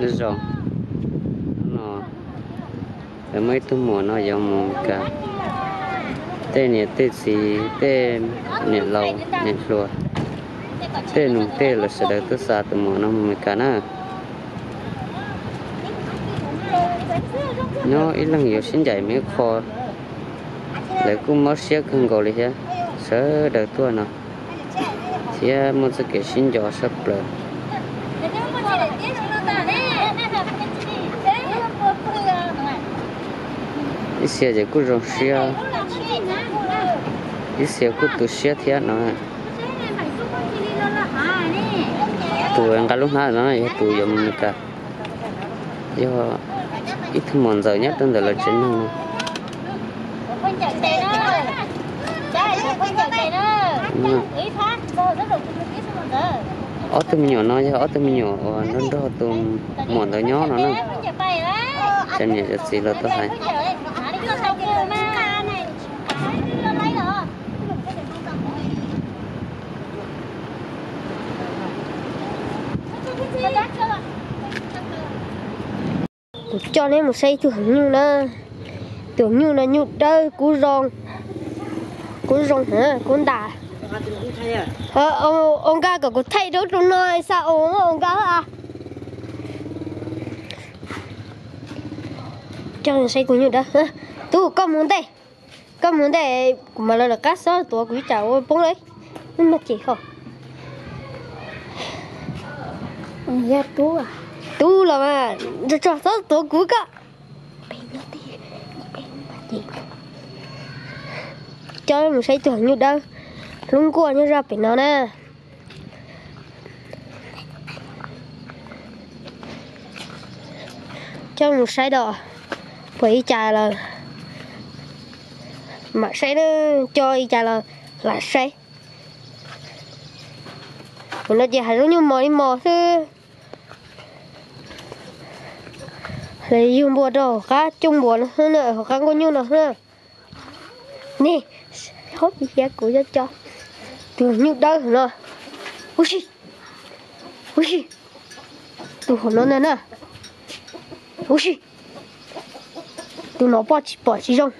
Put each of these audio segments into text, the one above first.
Zoo no, lawv muaj ib tug muam no yuav mus Meskas. Tej niam tej txiv, tej niam laus niam hluas, tej nus tej lawv sawv daws tuaj xa tus muam no mus Meskas na. Nyob ib leeg yuav sib ncaim me qho, lawv kuj mob siab kawg nkaus li thiab, sawv daws tuaj no thiab muaj txoj kev sib nco sab plaws. Ib txhia ces kuj zoo siab, ib txhia kuj tu siab thiab no. Tus nqa lub hnab no yog tus yuav mus Meskas, yog ib tug muam ntxawm nyob rau ntawm lawv tsev neeg no. Ob tug me nyuam no yog ob tug me nyuam uas nrog nrog tus muam ntawd nyob no na. Cov niam cov txiv los tuaj hais. Kuv coj neb mus saib ib tug heev nyuj na. Tus nyuj no nyuj dawb kub zoo, kub zoo heev kub ntas. Ua nkaj kom kuv thaij rau tus no xa ua nkaj a. Coj saib tus nyuj dawb. Tub, koj mus ntej, koj mus ntej, kuv mam li lawv qab xob tuav kuv ib tsam ua poob lawm. Wb mag ces ho. Tub los mas, tso tso xob tuav kuv koj. Coj mus saib tus heev nyuj dawb, hlub nkuaj nyob zaj pem no na. Coj mus saib dom, puas ib cas los mam saib na, coj ib cas los lam saib. Nim no ces hav zoov nyuj mos li mos xwb. Lawv yug npua rau hauv qab cooj npua no xwb na, hauv qab nkuaj nyuj no xwb na. Ni, hauv pis hiav kuv coj cov, tus nyuj dawb no. Ub si, ub si, tus hauv no ntag na. Ub si, tus no pom tsis pom tsis zoo.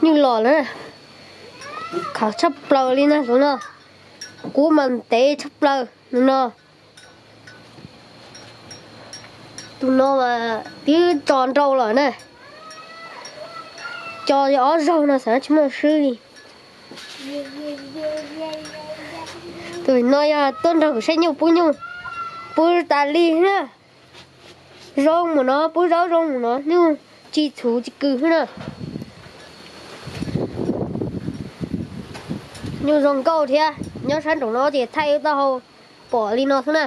Nyuj los lawm, khov tshaj plaws li na tus no. Kub mas ntev tshaj plaws no. Tus no mas twb tso nrau lawm na. Cov ob zaug no xav tsis muaj swb li. Tus no yog tuaj nrog kuv saib nyuj pub nyuj, pub tas li na. Zoo mus no, pub zaub zoo mus no, nyuj tsis txhuv tsis kws xwb na. Nyuj zoo nkauj thiab, nyob sab nraum no ces thaij taub hau pom li no xwb na.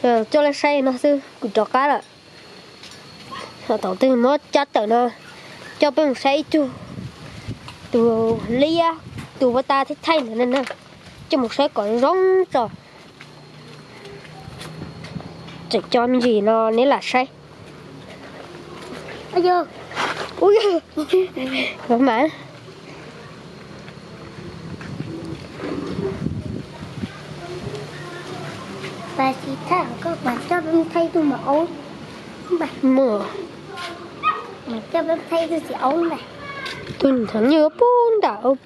Coj lawv saib no xwb kuv rov qab lawm. Thaum twg muab cab tawm no coj peb mus saib ib tug, tus liab, tus ua ta thaij thaij ntawd na, coj mus saib kom zoo tso. Tseem cov me ntsis no neb lam saib. Mas Pas tsis thaij, koj pas coj peb thaij tus maum aub. Mas coj peb thaij tus txiv aub ntag. Tus ntawd nyuj pub nram.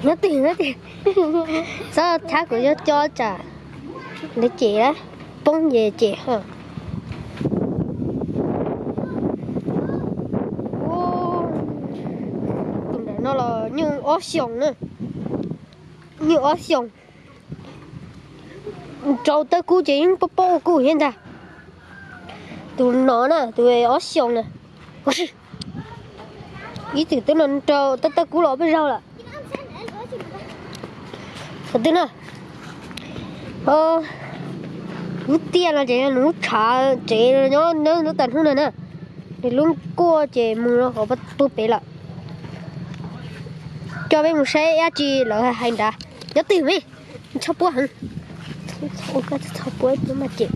Nyob twg nyob twg, txhob thab kuv cov cov tsam lawv cem, poob ces cem. Tus ntawm no los nyuj ob xyoos na, nyuj ob xyoos. Rau tawb kub ces yeej paub paub ua kuj thiab ntag. Tus no na, tus ob xyoos na. Ib txwm twb no rau tawb tawb kub los peb zaug lawm. Qhov twg na? Lub tiaj no ces nws lub tshav tsev nyob nyob lub tas hnub no na. Nws lub kuaj ces mus rau qhov puag pem lawm. Coj peb mus saib dab tsi lawv hais nrad. Nyob twg me? Txhob puab heev. Ua koj txhob puab ib pliag mas ces.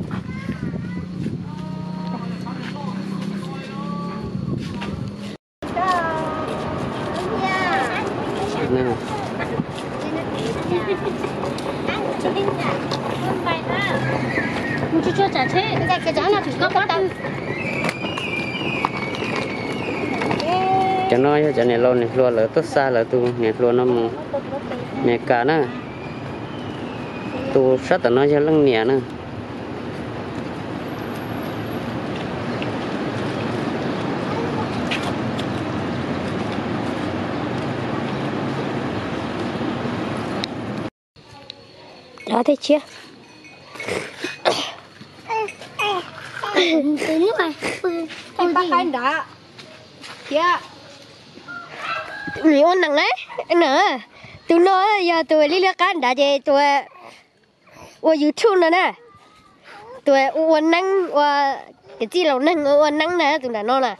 Cov no yog cov niam laus niam hluas lawv tuaj xa lawv tus niam hluas no mus Amelikas na. Tus sab tom no yog leej niam na. Cov tej tshiab. Nws ua neeg na, na, tus no yog tus li lub qab nrad ces tus ua YouTube no na, tus ua ua neeb ua, tus txij laus neeg ua ua neeb na, tus nram no na.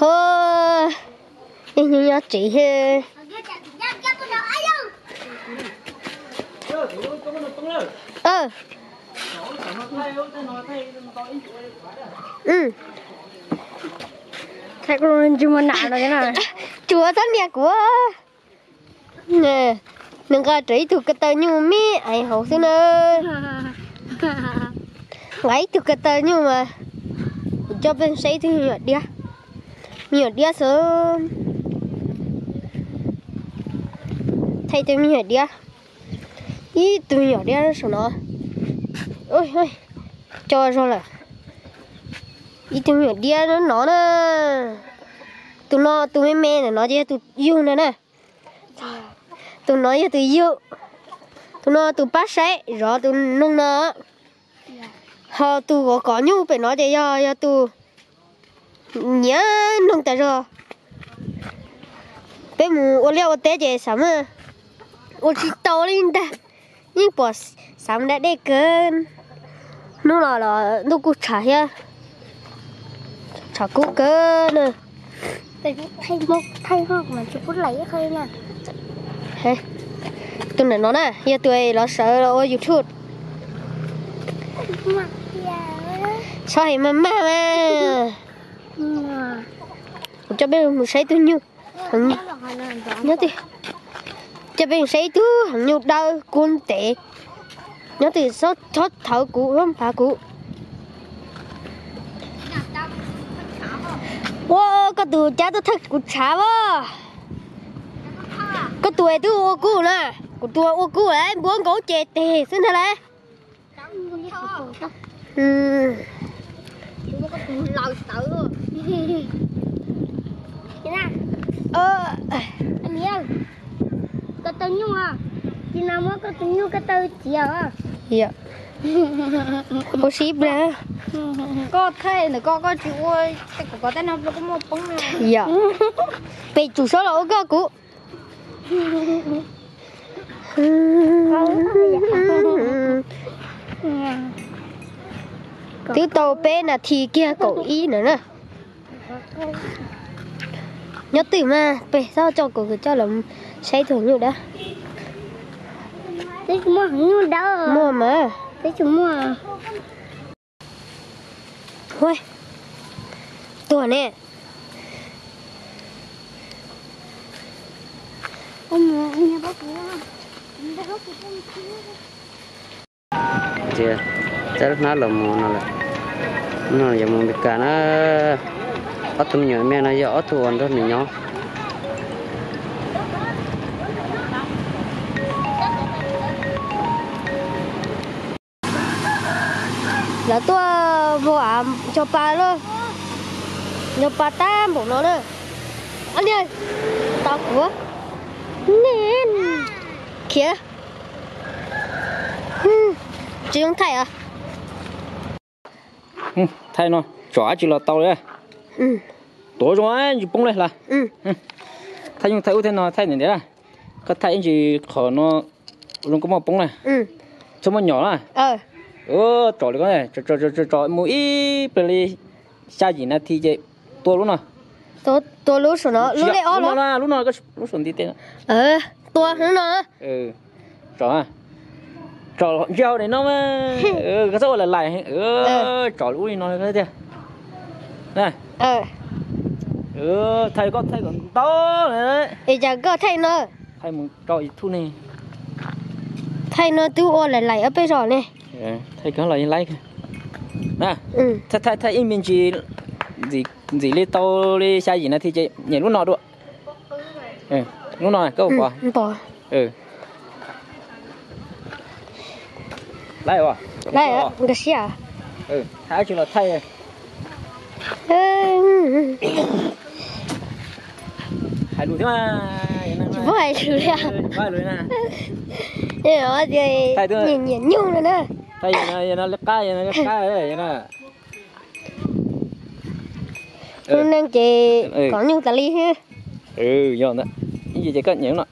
Ho, nyob tsev he. Tsuav txhob nias kuv. Nws nqa rawv ib tug ko taw nyuj me aiv hauv xwb na. Nqa ib tug ko taw nyuj mas kuv coj peb saib ib tug me nyuam diab. Me nyuam diab xwb. Thaij tus me nyuam diab. Ib tug me nyuam diab saum no. Co zog lawm. Ib tug me nyuam diab no na. Tus no tus me me ntawm no ces yog tus yug no na. Tus no yog tus yug. Tus no tus pab saib zov tus noog no. Ho tus kom kov nyuj pem no ces yog, yog tus nyiam noog tas zog. Peb mus ua liaj ua teb ces xav mas ua tsis tau li ntag. Yeej pom xav mus da dej kawg. Hnub no los ntuj kuj tshav thiab. Tshav kub kawg na. Tus ntawm no na yog tus los sawv los ua YouTube. Txhob hais mas maj mas. Kuv coj peb mus saib ib tug nyuj. Nyob twg? Coj peb mus saib ib tug heev nyuj dawb kub ntev. Nyob twg? Txhob thawb kuv, txhob nphav kuv. Ua koj tus cab tuaj thawj kuv tshav as. Koj tus twb ua kub na. Kuv tus ua kub lawm, npuab nkaus ces teg xwb ntag lauj. Ko taw nyuj, koj tus nyuj ko taw txiav. Ua si ib pliag. Koj thaij ntawm koj, koj tsis ua, kuv kov tej no pliag kuj muaj poob. Yog pem tsum sob los ua koj kuv. Twb tau peb nas this kiag kaum ib na na. Nyob twg mas peb txhob coj kuv coj los saib tus nyuj dab. Muaj mas. Tuag ne. Ces txawb hnab los mus no lawm. No yuav mus Meskas na. Ob tug me nyuam me no yog ob tug uas nrog nws nyob. Lawv tuaj vau av ncog pa lawm. Ncog pa tag npaum no na. Ob niag tau kuv ne. Khiav. Tsis zoo thaij os. Thaij no. Tsom dab tsi los tau li. Tuav zoo ntsis poob li las. Thaij nyuj thaij ub thaij no thaij ntiav ntiav. Koj thaij ib ntsis qhov no zoo koj muaj poob na. Txhob muaj nyom na. Tsom li ko, tsom mus ib pliag li xya yim nas this ces tua lub no. Tua lub saum no, lub lej ob no, lub saum ntiv tes no. Tua lub no. Tsom, tsom ntsia hauv daim no mas, koj txhob ua lais lais, tsom ub li no tiag. Thaij koj thaij kom ntau. Es cas koj thaij no? Thaij mus rau YouTube ne. Thaij no twb ua lais lais ob peb zaug ne. Thaij koj los laib. Thaij thaij ib me ntsis, ntxim li tau li xya yim nas this ces nyem lub no dua. Lub no koj pom. Laib, nkag siab. Thaij dab tsi los thaij. Hais lus thiab. Tsis paub hais lus li. Tsis paub hais lus li na. Nyiam nyuj no na. Thaij no li qab, li qab na. Lub neej ces kom nyuj tas li. Yog ntawd, ib ntsis ces koj nyeem no.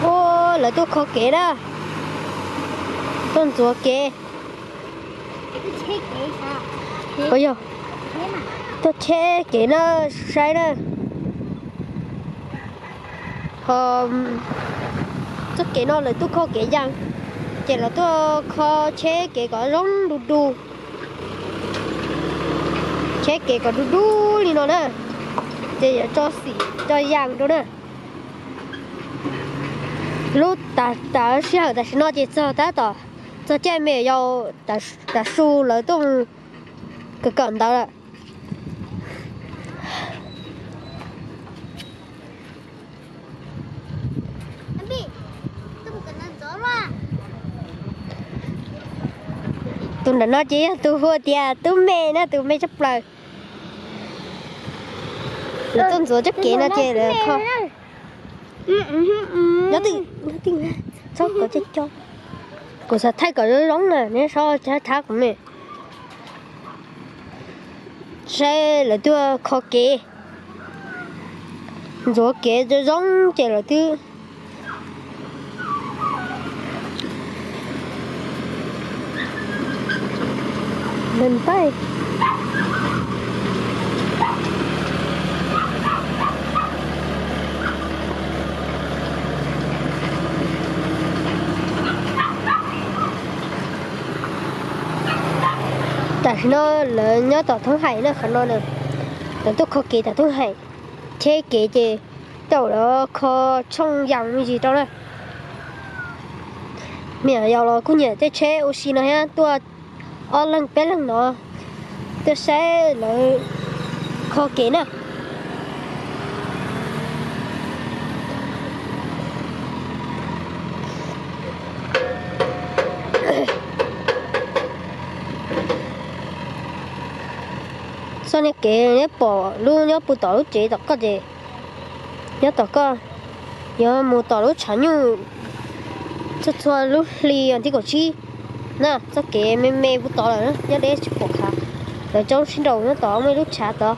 Ua, lawv tuaj kho kev na, tuaj ntxuav kev. Ua yog, tuaj cheb kev na, saib na. Ho txoj kev no lawv tuaj kho kev yas, ces lawv tuaj kho cheb kev kom zoo du du. Cheb kev kom du du li no na, ces yuav tso xim tso yas rau na. Lub tas tas sij hawm tam sim no ces txog tab tom txog caij me yau tav su lawv tuaj kawm kawm ntawv lawm. Tus nram no ces yog tus hu tias tub me na, tus me tshaj plaws. Lawv tuaj ntxuav txoj kev no ces lawv kho. Nyob twj, nyob twj, txhob kov coj coj. Kuv xav thaij kom zoo zoo na, neb txhob thab kuv me. Saib lawv tuaj kho kev, ntxuav kev zoo zoo ces lawv twb ntaij. Tam sim no lawv nyob tom thoob hais na, qhov no na, lawv tuaj kho kev tom thoob hais, cheb kev ces tau lawv kho tshooj yas me ntsis rau na. Me nyuam yaus los kuj nyiam tej tsheb ua si no thiab, tuaj ob leeg peb leeg no tuaj saib lawv kho kev na. Txoj niag kev neb pom lub nyob puag tom lub tsev tom koj ces, nyob tom koj, yuav mus tom lub tshav nyuj txhua txhua lub hli vas thib kaum tsib na. Txoj kev me me puag tod lawm, nyob deb tsis pom qab. Lawv coob sib nraus nyob tod muaj ib lub tshav tod.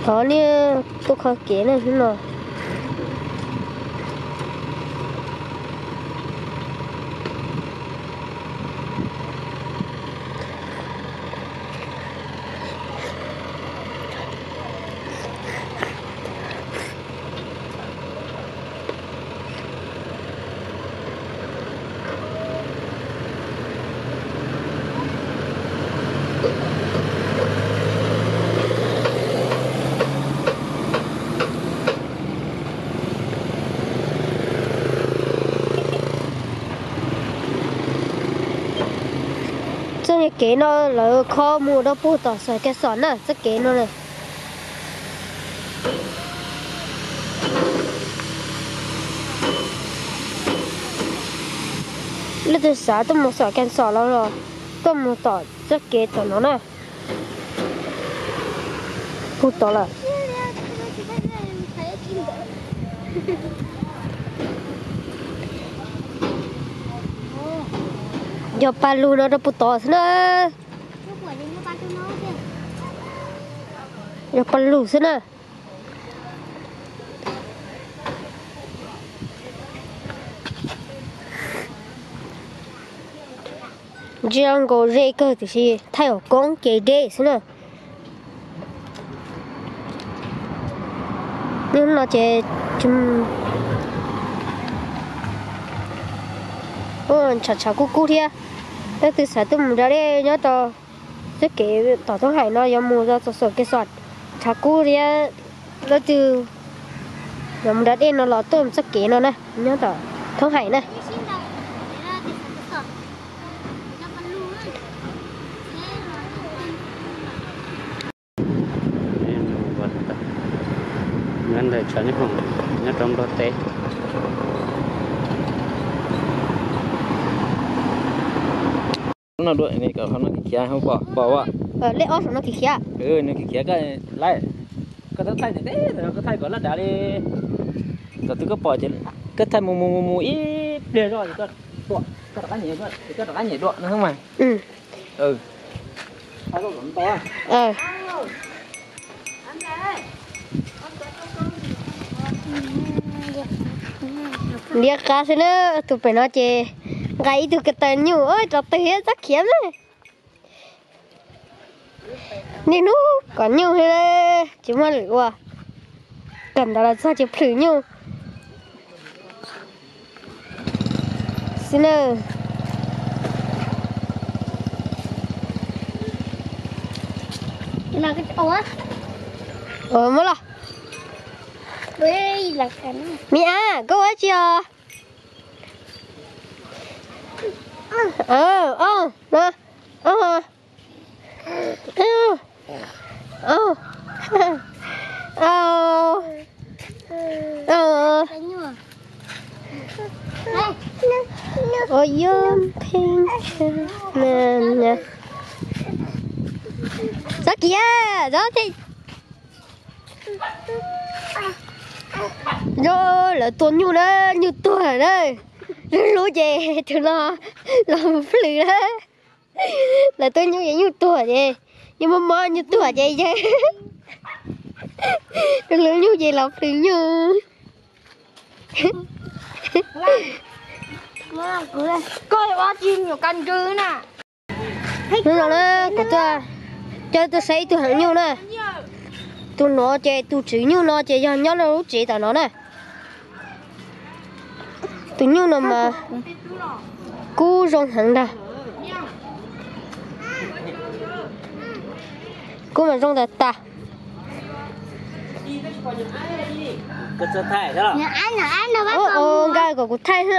Thov nej tuaj kho kev na hnub no. Kev no lawv khob mus rau puag tom Xos Kas Xos na, txoj kev no na. Leej twg xav tuaj mus Xos Kas Xos los los tuaj mus tom txoj kev tom no na. Puag tod lawm. Yog pas lug no rau puag tod xwb na. Yog pas lug xwb na. Ntsia nkaus ze kawg tiam sis thaij ua koob ces deb xwb na. Hnub no ces tshav tshav kub kub thiab. Leej twg xav tuaj mus da dej nyob rau txoj kev tom Thoob Haim no yuav mus rau Xos Kas Xos, tshav kub thiab. Leej twg yuav mus da dej no los tuaj txoj kev no na, nyob tom Thoob Haim na. Nyob ntawm tshav nyob hoom, nyob rau Nplog teb. No dua ne kom qhov no khiav pom pom ua. Lej ob saum no khiav khiav. Nws khiav khiav koj laij, koj txhob thaij ntawm teb, koj thaij kom laj dav li. Thaum twg koj pom ces koj thaij mus mus mus mus ib pliag zoj ces koj tuam, koj rov qab nyem, koj rov qab nyem dua no xwb mas. Liab qab xwb na, tus pem no ces nqa ib tug ko taw nyuj rau twg thiab txhob khiav na. Niaj hnub kom nyuj tsis muaj lwm ua, kawm ntawv los txog ces plhws nyuj xwb na. Ua muab los. Me a, koj ua dab tsi os? Txhob khiav, txhob Lawv tua nyuj na, nyuj tuag na. Lub lub ces tus no los mus plhws na. Lawv tua nyuj ces nyuj tuag ces, nyuj mob mob nyuj tuag ces yawg lub nyuj ces los plhws nyuj. Koj ua tsis nyuam qhuav ntsws na. Hnub no na kuv tuaj, coj tuaj saib ib tug heev nyuj na. Tus no ces tus tswv nyuj no ces yog nyob rau lub tsev tom no na. Tus nyuj no mas kub zoo heev ntag. Kub mas zoo tas tas. Nqa kom kuv thaij xwb.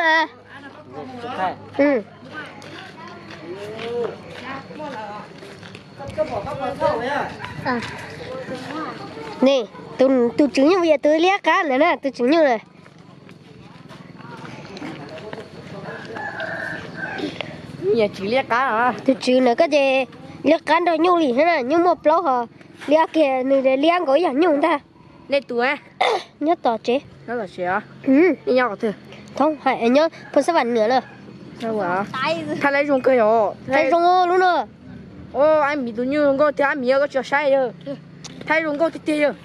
Ne, tus tswv nyuj yog tus liab qab ntawd na, tus tswv nyuj na. Tus tswv ntawd koj ces liab qab nrog nyuj li thiab na, nyuj muaj plaub hos liab kiag, nws liab nkaus ib yam nyuj ntag. Nej tus nyob tom tsev. Thoob Haim nyob Phoos Xab Vam Nwm na. Thaij zoo kawg yom. Thaij zoo lub no. Ab Miv tus nyuj zoo nkauj thiab, Ab Miv koj tsis saib yog. Thaij zoo nkauj tiag tiag yog.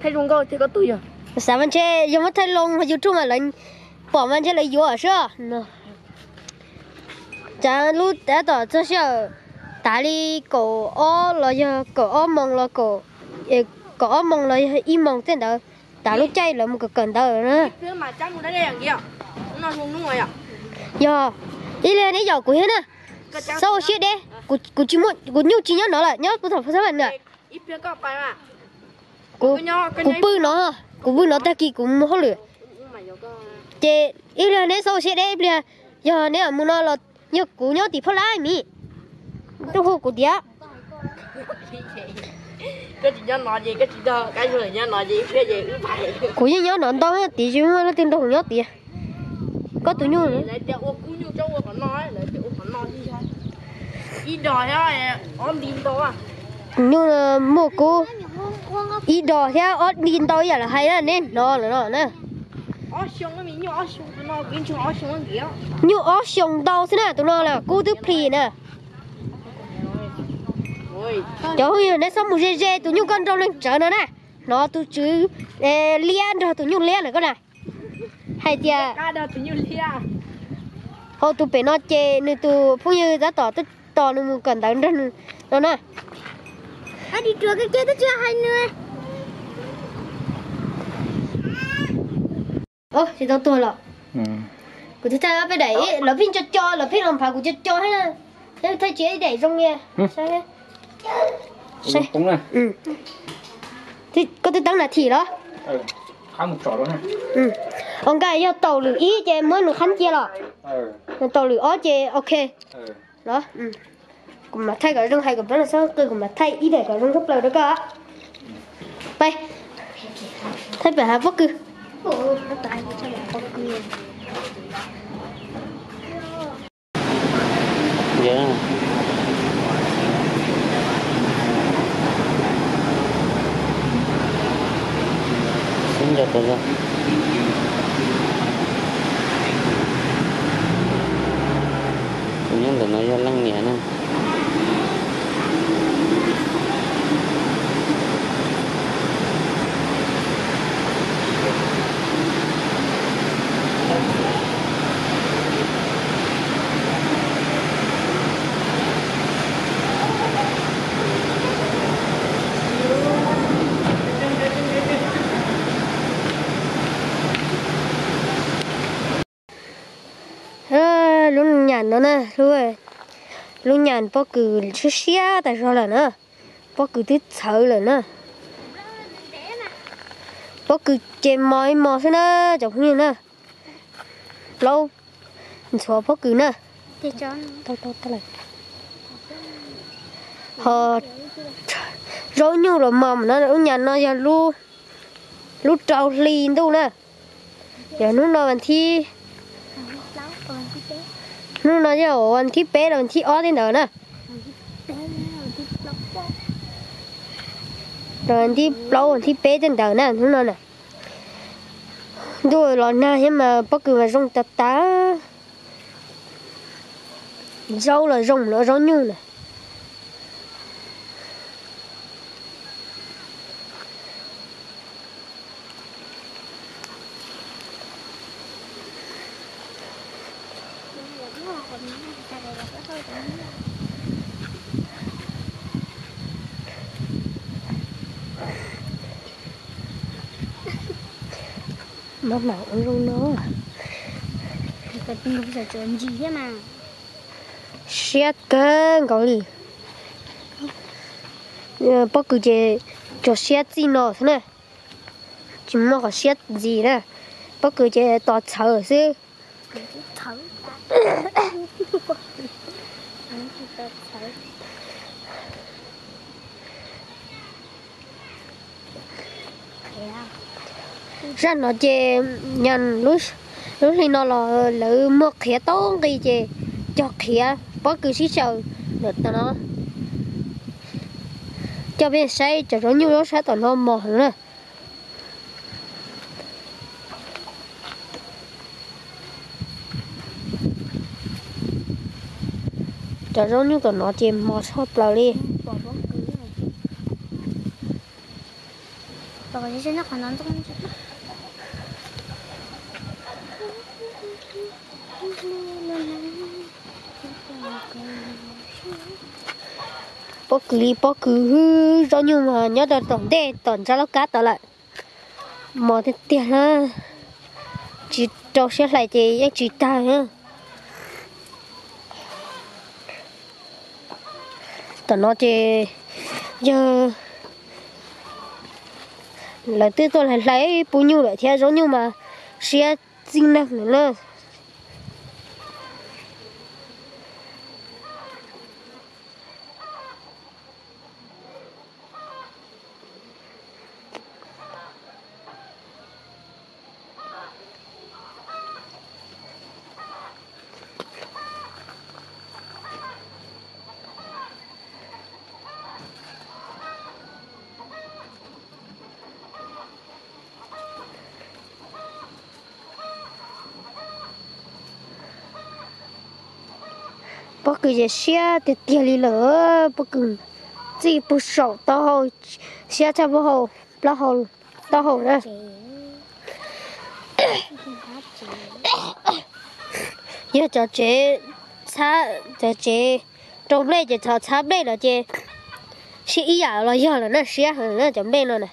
Thaij zoo nkauj tiag koj tus yog. Xav mas ntshe yog muab thaij loo hauv YouTube mas lawv pom mas ntshe lawv yuav sub. Cas lub tab tom txog sij hawm tas li kaum ob los yog kaum ob moos los, kaum ob moos los yog ib moos tej ntawd, tas lub caij lawv mus kawm kawm ntawv na. Yog, ib leeg neb yaum kuv thiab na. Txhob ua siab deb, kuv nyuj tsis nyob no lawm, nyob puag tom Phoos Xab Vam Nwm. Kuv pw no, kuv pw no tag kis kuv mus hauj lwm. Ces ib pliag neb txhob ua siab deb ib pliag, yog neb mus no los yog kuv nyob tim Phoj Lab Miv. Twb hu kuv tias, kuv yeej nyob no ntau tias tsis muaj leej twg nrog kuv nyob tias. Koj tus nyuj, tus nyuj muaj kub, ib dos thiab ob di ntau ib yam li hais na, neb hnov lawm no na. Nyuj ob xyoos ntau xwb na, tus no lawm kub twb plis na. Cov phooj ywg, neb txhob mus ze ze tus nyuj koj nrog leej tsawv no na. Hnov tus tswv liab nrog tus nyuj liab lawm koj na. Hais tias hauv tus pem no ces nws tus phooj ywg tab tom tuaj tos nws mus kawm ntawv nrog nws no na. Tsis tau tuag los? Kuv twb thaij peb daim, lawv pheej co co, lawv pheej los nphav kuv co co thiab. Thiab thaij tsis ib daim zoo li. Koj twb teeb nas this los? Ua nka yog taum lwm ib ces muab nws qhab cia los? Taum lwm ob ces ok los? Kuv mam thaij kom zoo, hais kom peb los txhob qw, kuv mam thaij ib daim kom zoo tshaj plaws rau koj. Peb thaij pem hav pob kws. Tus nyob ntawm no yog leej niam na. Lub nyam no na, lub nyam pob kws siab siab tas zog lawm na. Pob kws twb txhawv lawm na. Pob kws ces mos ib mos xwb na, cov phooj ywg na. Plaub ntxhuav pob kws na. Ho zaub nyuj los mos no, lub nyam no yog lub rau hli ntuj na. Yog hnub no vas thib, hnub no yog vas thib peb los vas thib ob tej ntawd na. Los vas thib plaub vas thib peb tej ntawd na, hnub no na. Ntuj los nag thiab mas pob kws mas zoo tas tas. Zaub los zoo, zaub nyuj na. Maj mam ua zoo no. Siab kawg nkaus li. Pob kws ces tsuas siab txij no xwb na. Tsis muaj qhov siab ntxiv na. Pob kws ces tos txhawv xwb. Zaj no ces nyam lub hli no los lawv muag qhiav tau nqi ces cog qhiav pob kws sib xyaw ntawm tom no. Coj peb saib cov zaub nyuj zaub sab tom no mos heev na. Cov zaub nyuj tom no ces mos tshaj plaws li. Pob kws li pob kws hwb, zaub nyuj mas nyob rau tom ntej tom ntsa lub kab tod lawm. Mos tiag tiag na, tsis rau siab hlais ces yeej tsis tag na. Tom no ces yog lawv twb tuaj hlais hlais pub nyuj lawm thiab, zaub nyuj mas siab txij neeg lawm na. Pob kws ces siab tiag tiag li lawm, pob kws txij puag saum taub hau, siab tshaj plaub hau, taub hau na. Yog cov tsev, cov tsev rau nplej ces txhob txhab nplej no ces siab ib yam los yog lawm na, siab heev na cov nplej no na.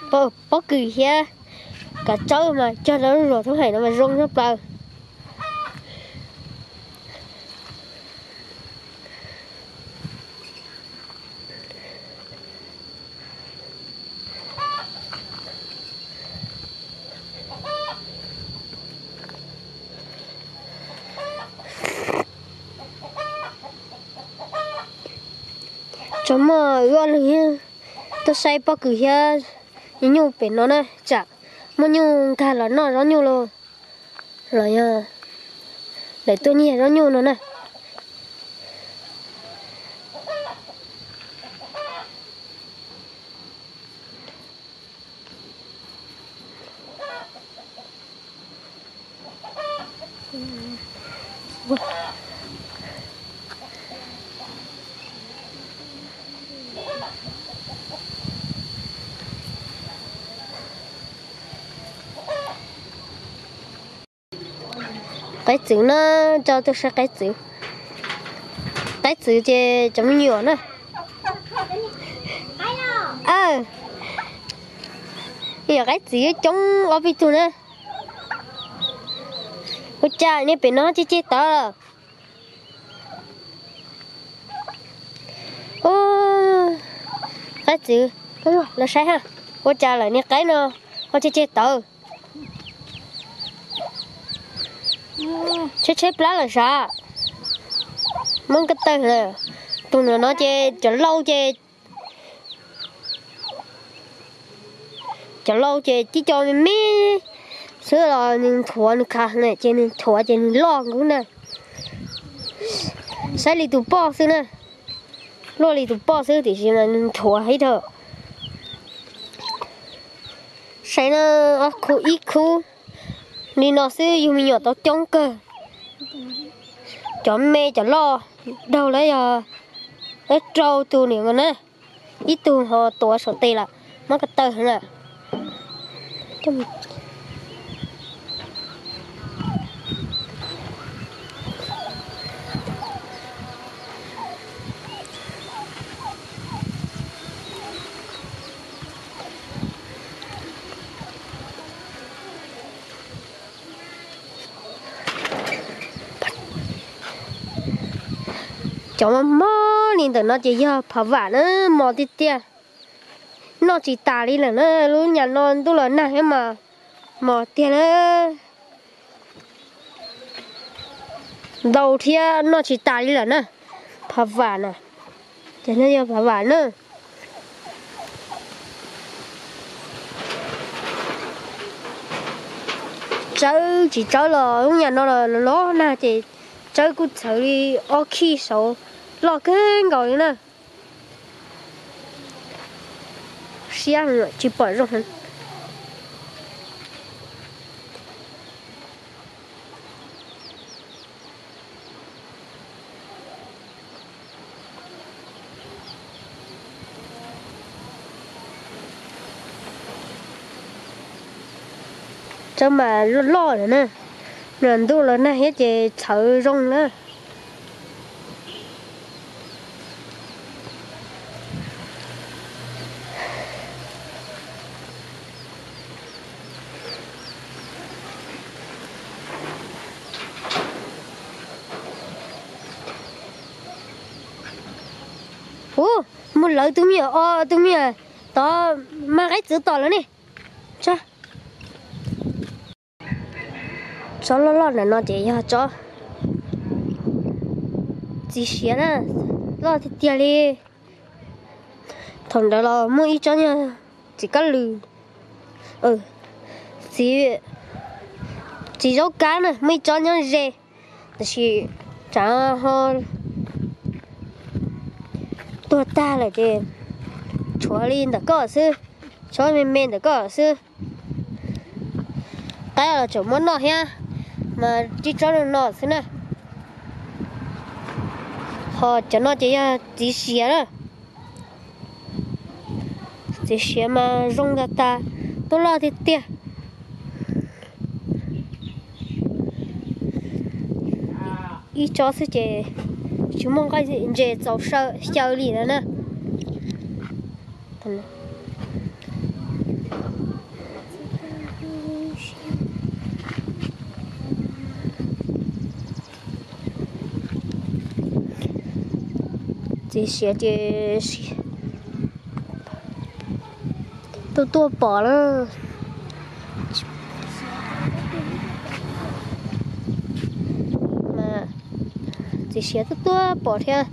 Pob kws thiab kav tsawb mas cog rau lub zos Thoob Haim no mas zoo tshaj plaws. Tso muaj wb ob leeg tuaj saib pob kws thiab nyuj pem no na, tsam muaj nyuj nkag los noj zaub nyuj los, los yog lawv tuaj nyiag zaub nyuj no na. Qaib txwv na, tso tuaj saib qaib txwv. Qaib txwv ces cov me nyuam na. Yog qaib txwv coob ob peb tug na. Ua cas niag pem no ceg ceg tawv? Qaib txwv, los saib ha, ua cas lawm niag qaib no ho ceg ceg tawv? Tshaib tshaib plab lawm sav. Mob ko taw lawm. Tus no ces cov laus ces, cov laus ces tib co me me xwb los nws nthuav nws khav na, ces nws nthuav ces nws loj nkaus na. Saib li tus poj xwb na, luaj li tus poj xwb tiam sis mas nws nthuav ib dhau. Saib na, ob khub ib khub li no xwb yug me nyuam tau coob kawg. Cov me cov loj daug lawm yog rau tus niam nkaus na, ib tug ho tuav saum tes lawm, mob ko taw na. Cov mos mos li ntawm no ces yog phav vam na, mos tiag tiag. Noj tsis tas li lawm na, lub nyam no ntuj los nag thiab mas mos tiag na. Ntau thiab noj tsis tas li lawm na. Phav vam na, ces no yog phav vam na. Tsawb tsis tsawb los lub nyam no los los nag ces tsawb kuj txhawv li ob khij saud, loj kawg nkaus li na. Siab tsis pom zoo. Tsawb mas loj loj lawm na, ntuj los nag thiab ces txhawv zoo na. Ub, muaj lawv tus me nyuam, o, tus me nyuam tod mag qaib txwv tom lawm ne. Tsob loj loj ntawm no ces yog tsob txiv siav na, loj tiag tiag li. Thaum ntawd los muaj ib tsob nyuag txiv kab lws, txiv, txiv zaub kab na, muaj ib tsob nyob ze, tab sis tsam ho tuag tag lawm ces tshuav li ntawm ko xwb, tsob me me ntawm ko xwb. Qaib los tseem muab noj thiab, mas tib tsob no no xwb na. Ho cov no ces yog txiv siav na. Txiv siav mas zoo tas tas, tuaj loj tiag tiag. Ib tsob xwb ces tsis muaj nqaij ntses txaus xyaw li lawm na. Txiv siav ces tuaj tuaj pom lawm. Txiv siav tuaj tuaj pom thiab,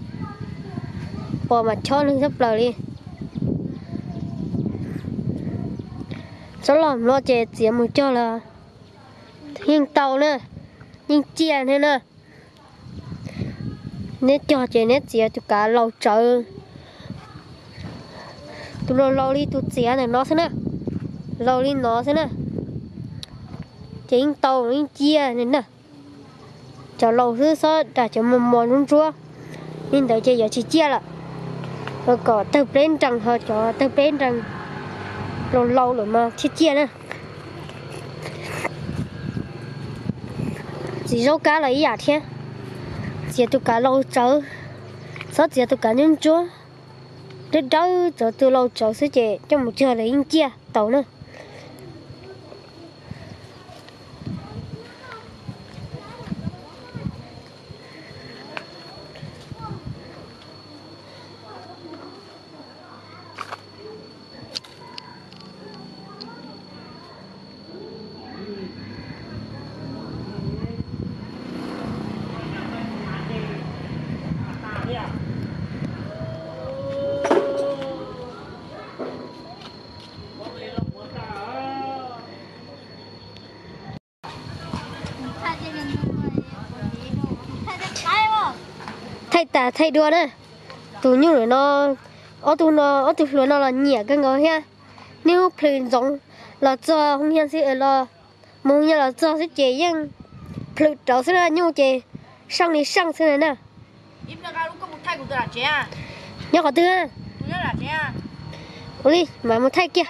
pom mas chob neeg tshaj plaws li. Tsob loj no ces txiav mus cog los yeej tau na, yeej ciaj thiab na. Neb cog ces neb txiav tus kav laus tsawv, tus laus laus li tus txiav ntawm no xwb na, laus li no xwb na, ces yeej tau yeej ciaj li na. Cov laus xwb, xob ras cov mos mos ntsuab ntsuab li ntawd ces yuav tsis ciaj lawm. Kom tawg pleb nrees, ho cov tawg pleb nrees laus laus lawm mas thiaj ciaj na. Txiv zaub kab los ib yam thiab, txiav tus kav laus tsawv, xob txiav tus kav ntsuab ntsuab, dawb dawb, txiav tus laus tsawv xwb ces coj mus cog los yeej ciaj tau na. Thaij tas thaij dua na. Tus nyuj no, ob tug no, ob tug hluas no los nyiam kawg nkaus thiab. Niaj hnub plhws ntxoov, los txog hoo yag xwb los, mus hoo yag los txog xwb ces yeej plhws rauv xwb na, nyuj ces seej li seej xwb na. Nyob qhov twg? Ua li mam mus thaij kiag.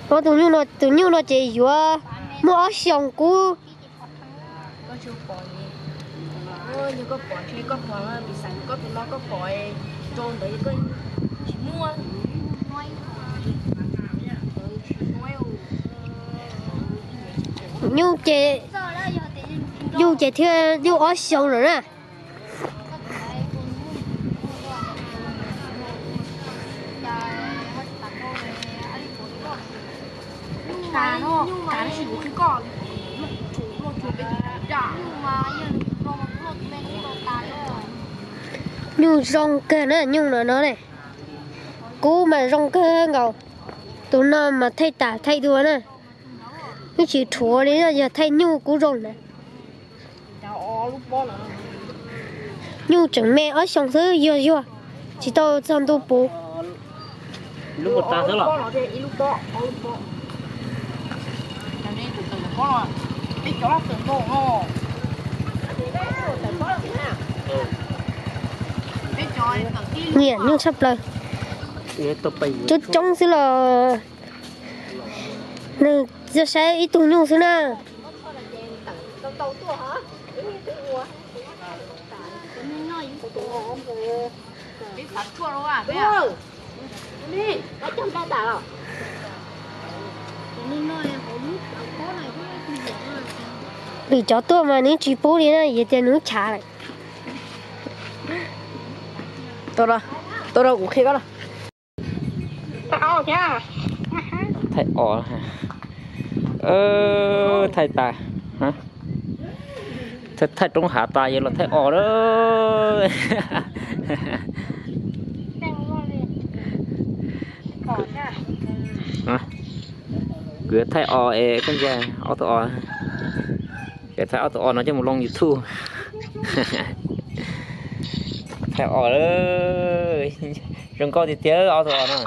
Tus nyuj no, tus nyuj no ces yuav muaj ob xyoos kub. Nyuj ces, nyuj ces thiaj nyuj ob xyoos lawm na. Nyuj zoo kawg na, nyuj no no ne. Kub mas zoo kawg nkaus. Tus no mas thaij tas thaij dua na. Yeej tsis rhuav li, yog thaij nyuj kub zoo na. Nyuj tseem me ob xyoos xwb, yuag yuag, tsis tau txog ntu puv. Nyiam nyuj tshaj plaws. Coob coob xwb los nws txawj saib ib tug nyuj xwb na. Lwm cov tuaj mas nws tsis pub li na, yog tias nws chav lawm. Tuaj rau kuv qhia koj. Thaij os, thaij tas, thaij roob hav tas yog los thaij os na. Kuv yuav thaij os es koj ntsia ob tug os, kuv thaij ob tug os no coj mus loo YouTube. Thaij os, zoo nkauj tiag tiag ob tug os no.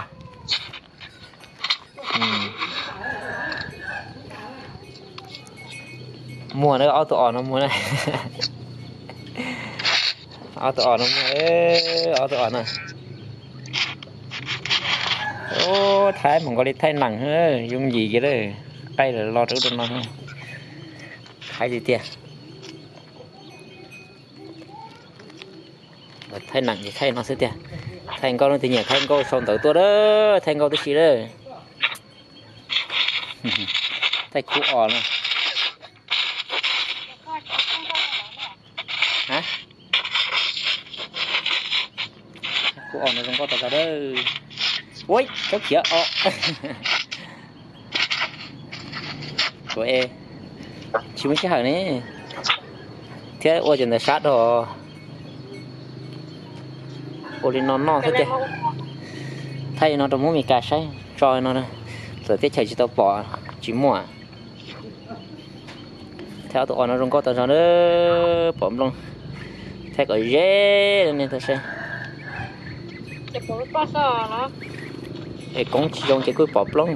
Muag na, ob tug os no muag na. Ob tug os no muag, ob tug os no. Thaij mas nkaus li thaij nees, yooj yim kiag lawm. Qaij lawm los rau ub rau no. Thaij li tiag. Thaij nees ces thaij no xwb tiag. Thaij nkauj no, tus nyiam thaij nkauj sau ntawv tuaj a, thaij nkauj tib si lawm. Thaij khub os no. Khub os no zoo nkauj tas zog a. Ua, tsob khiav os. Kuv es tsis muaj sij hawm ne, thiab ua cov ntawd sab dhau. Ua li no noj xwb tiag. Thaij no rau Hmoob Mes Kas saib tso no, txawm teb chaws tsis tau pom tsis muaj. Thaij ob tug os no zoo nkauj tas zog na, pom nplooj. Thaij kom ze ne tau saib. Es koob tsis zoo ces kuj pom nplooj.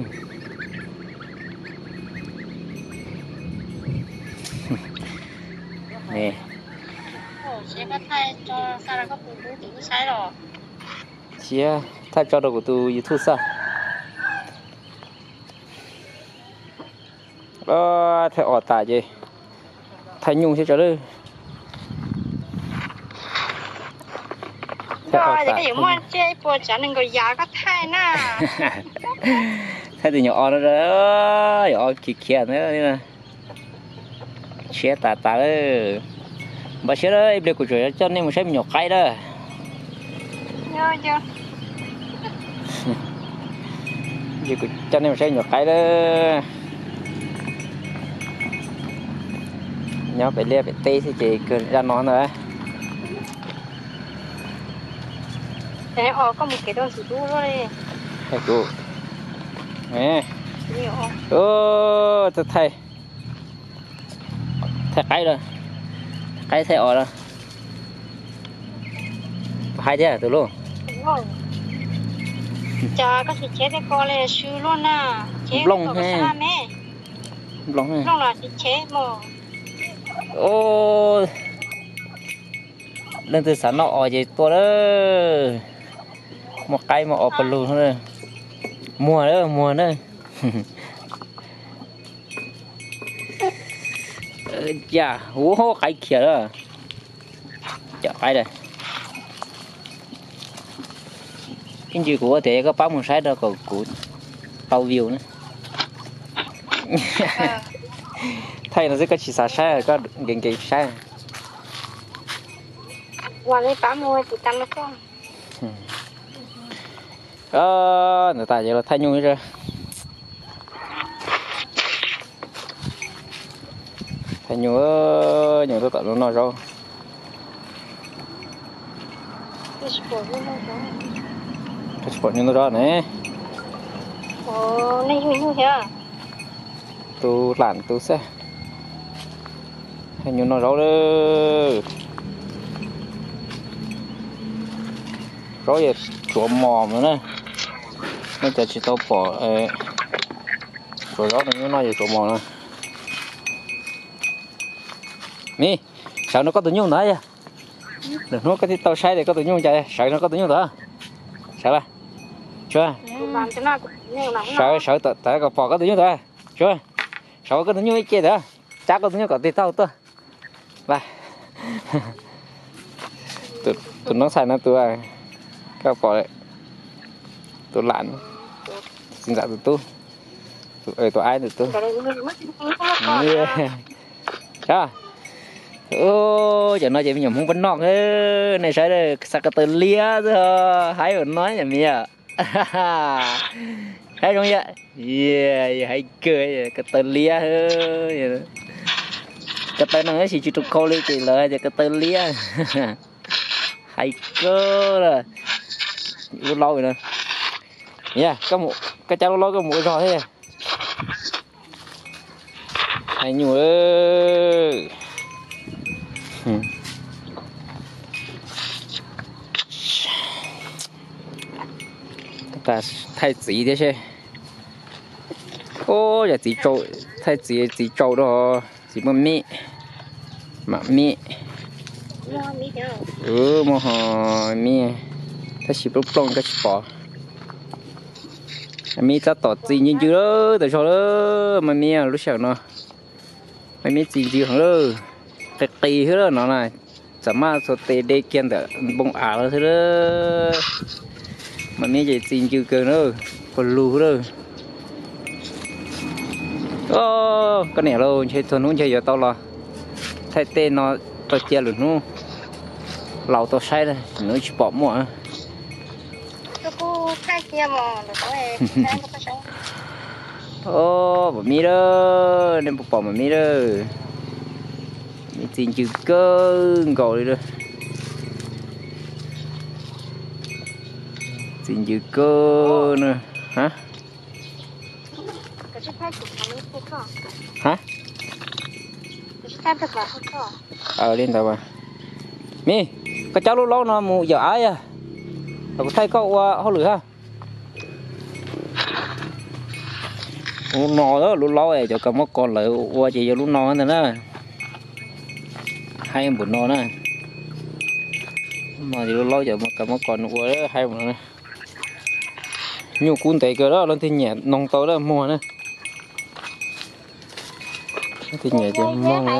Thaij tso rau kuv tus YouTube xwb. Thaij os tas ces thaij nyuj thiab tso lawm. Thaij tus nyuam os no, yog os khiav khiav ntawd. Siab tas tas lawm. Npaj siab lawm, ib pliag kuv tseem coj nej mus saib me nyuam qaib lawm. Kuv coj nej mus saib me nyuam qaib lawm. Nyob pem liaj pem teb xwb ces kawg zaj no ntag. Kuv thaij, thaij qaib lawm, qaib thaij os lawm. Hais tiag tus hlub. Nplooj, nplooj. Leej twg xav noj os ces tuaj lawm. Muaj qaib muaj os pas lug. Muag lawm, muag na. Cas ua qaib khiav lawm. Cov qaib lawm. Ib ntsis kuv ua tias yog koj pab mus saib rau kom kuv tau view na. Thaij no xwb koj tsis xav saib, koj nkees nkees saib. Ntawd tas ces los thaij nyuj. Thaij nyuj, nyuj tuaj tom no noj zaub. Tsis pom nyuj noj zaub ne. Tus lam tus xwb. Thaij nyuj noj zaub lawm. Zaub yog tsuav mos no na. Nej cov tsis tau pom, tsuav zaub no nyuj noj yog tsuav mos no. Ni, sawv nrog koj tus nyuj ntawd yog. Lwm hnub koj thiaj tau saib tias koj tus nyuj cas, sawv nrog koj tus nyuj ntawd. Sawv, sawv, sawv kom pom koj tus nyuj ntawd. Sawv, sawv koj tus nyuj ib ce ntawd, cab koj tus nyuj kom tig taug tuaj. Tus noob xais no tus, koj pom, tus lam, txiv ntxawm tus tub, tus aib tus tub. Cov no ces me nyuam Hmoob pab noj, nej saib, xav ko taw liab xwb, haib ua no yom me yom. Saib zoo yom, yog haib kawg, ko taw liab. Ko taw no tab sis tsis rau khau li ces lawv hais tias ko taw liab. Haib kawg lawm. Lub laub no, yog koj cab lub laub koj mus ua zog thiab. Thaij nyuj, thaij txiv thiab seb. Ub, yog txiv tsau, thaij txiv, txiv tsau rau. Txiv muaj mib, mam mib, muaj ho mib, tab sis plooj plooj koj tsis pom. Mib tab tom txi ncw ncw lawm, tas zog lawm, mas mib lub sij hawm no. Mas mib txi ncw heev lawm, qis qis xwb lawm no na. Txawm maj txhua tes de kiag ntawm npoo av lawm xwb lawm. Mas mib ces txi ncw kawg na, puag lug lawm. Koj niam lauj, ntshe txhua hnub ntshe yuav tau los thaij tej no tau cia lwm hnub laus tau saib, lwm hnub tsis pom muaj. Mam mib lawm, nej puas pom mam mib lawm? Mib txi ncw kawg nkaus li lawm. Txi ncw kawg na. Ha? Ha? Li ntawd mas. Mib, koj cab lub laub no mus yawm av yog los kuv thaij koj ua hauj lwm ha. Lub no, lub laub cov kab mob kos lawv ua ces yog lub no ntag na. Haib npaum no na. Lub no ces lub laub cov kab mob kos ua haib npaum no na. Nyuj kub ntev kawg, leej twg nyiam noog tau lawm muag na. Leej twg nyiam ces muag na.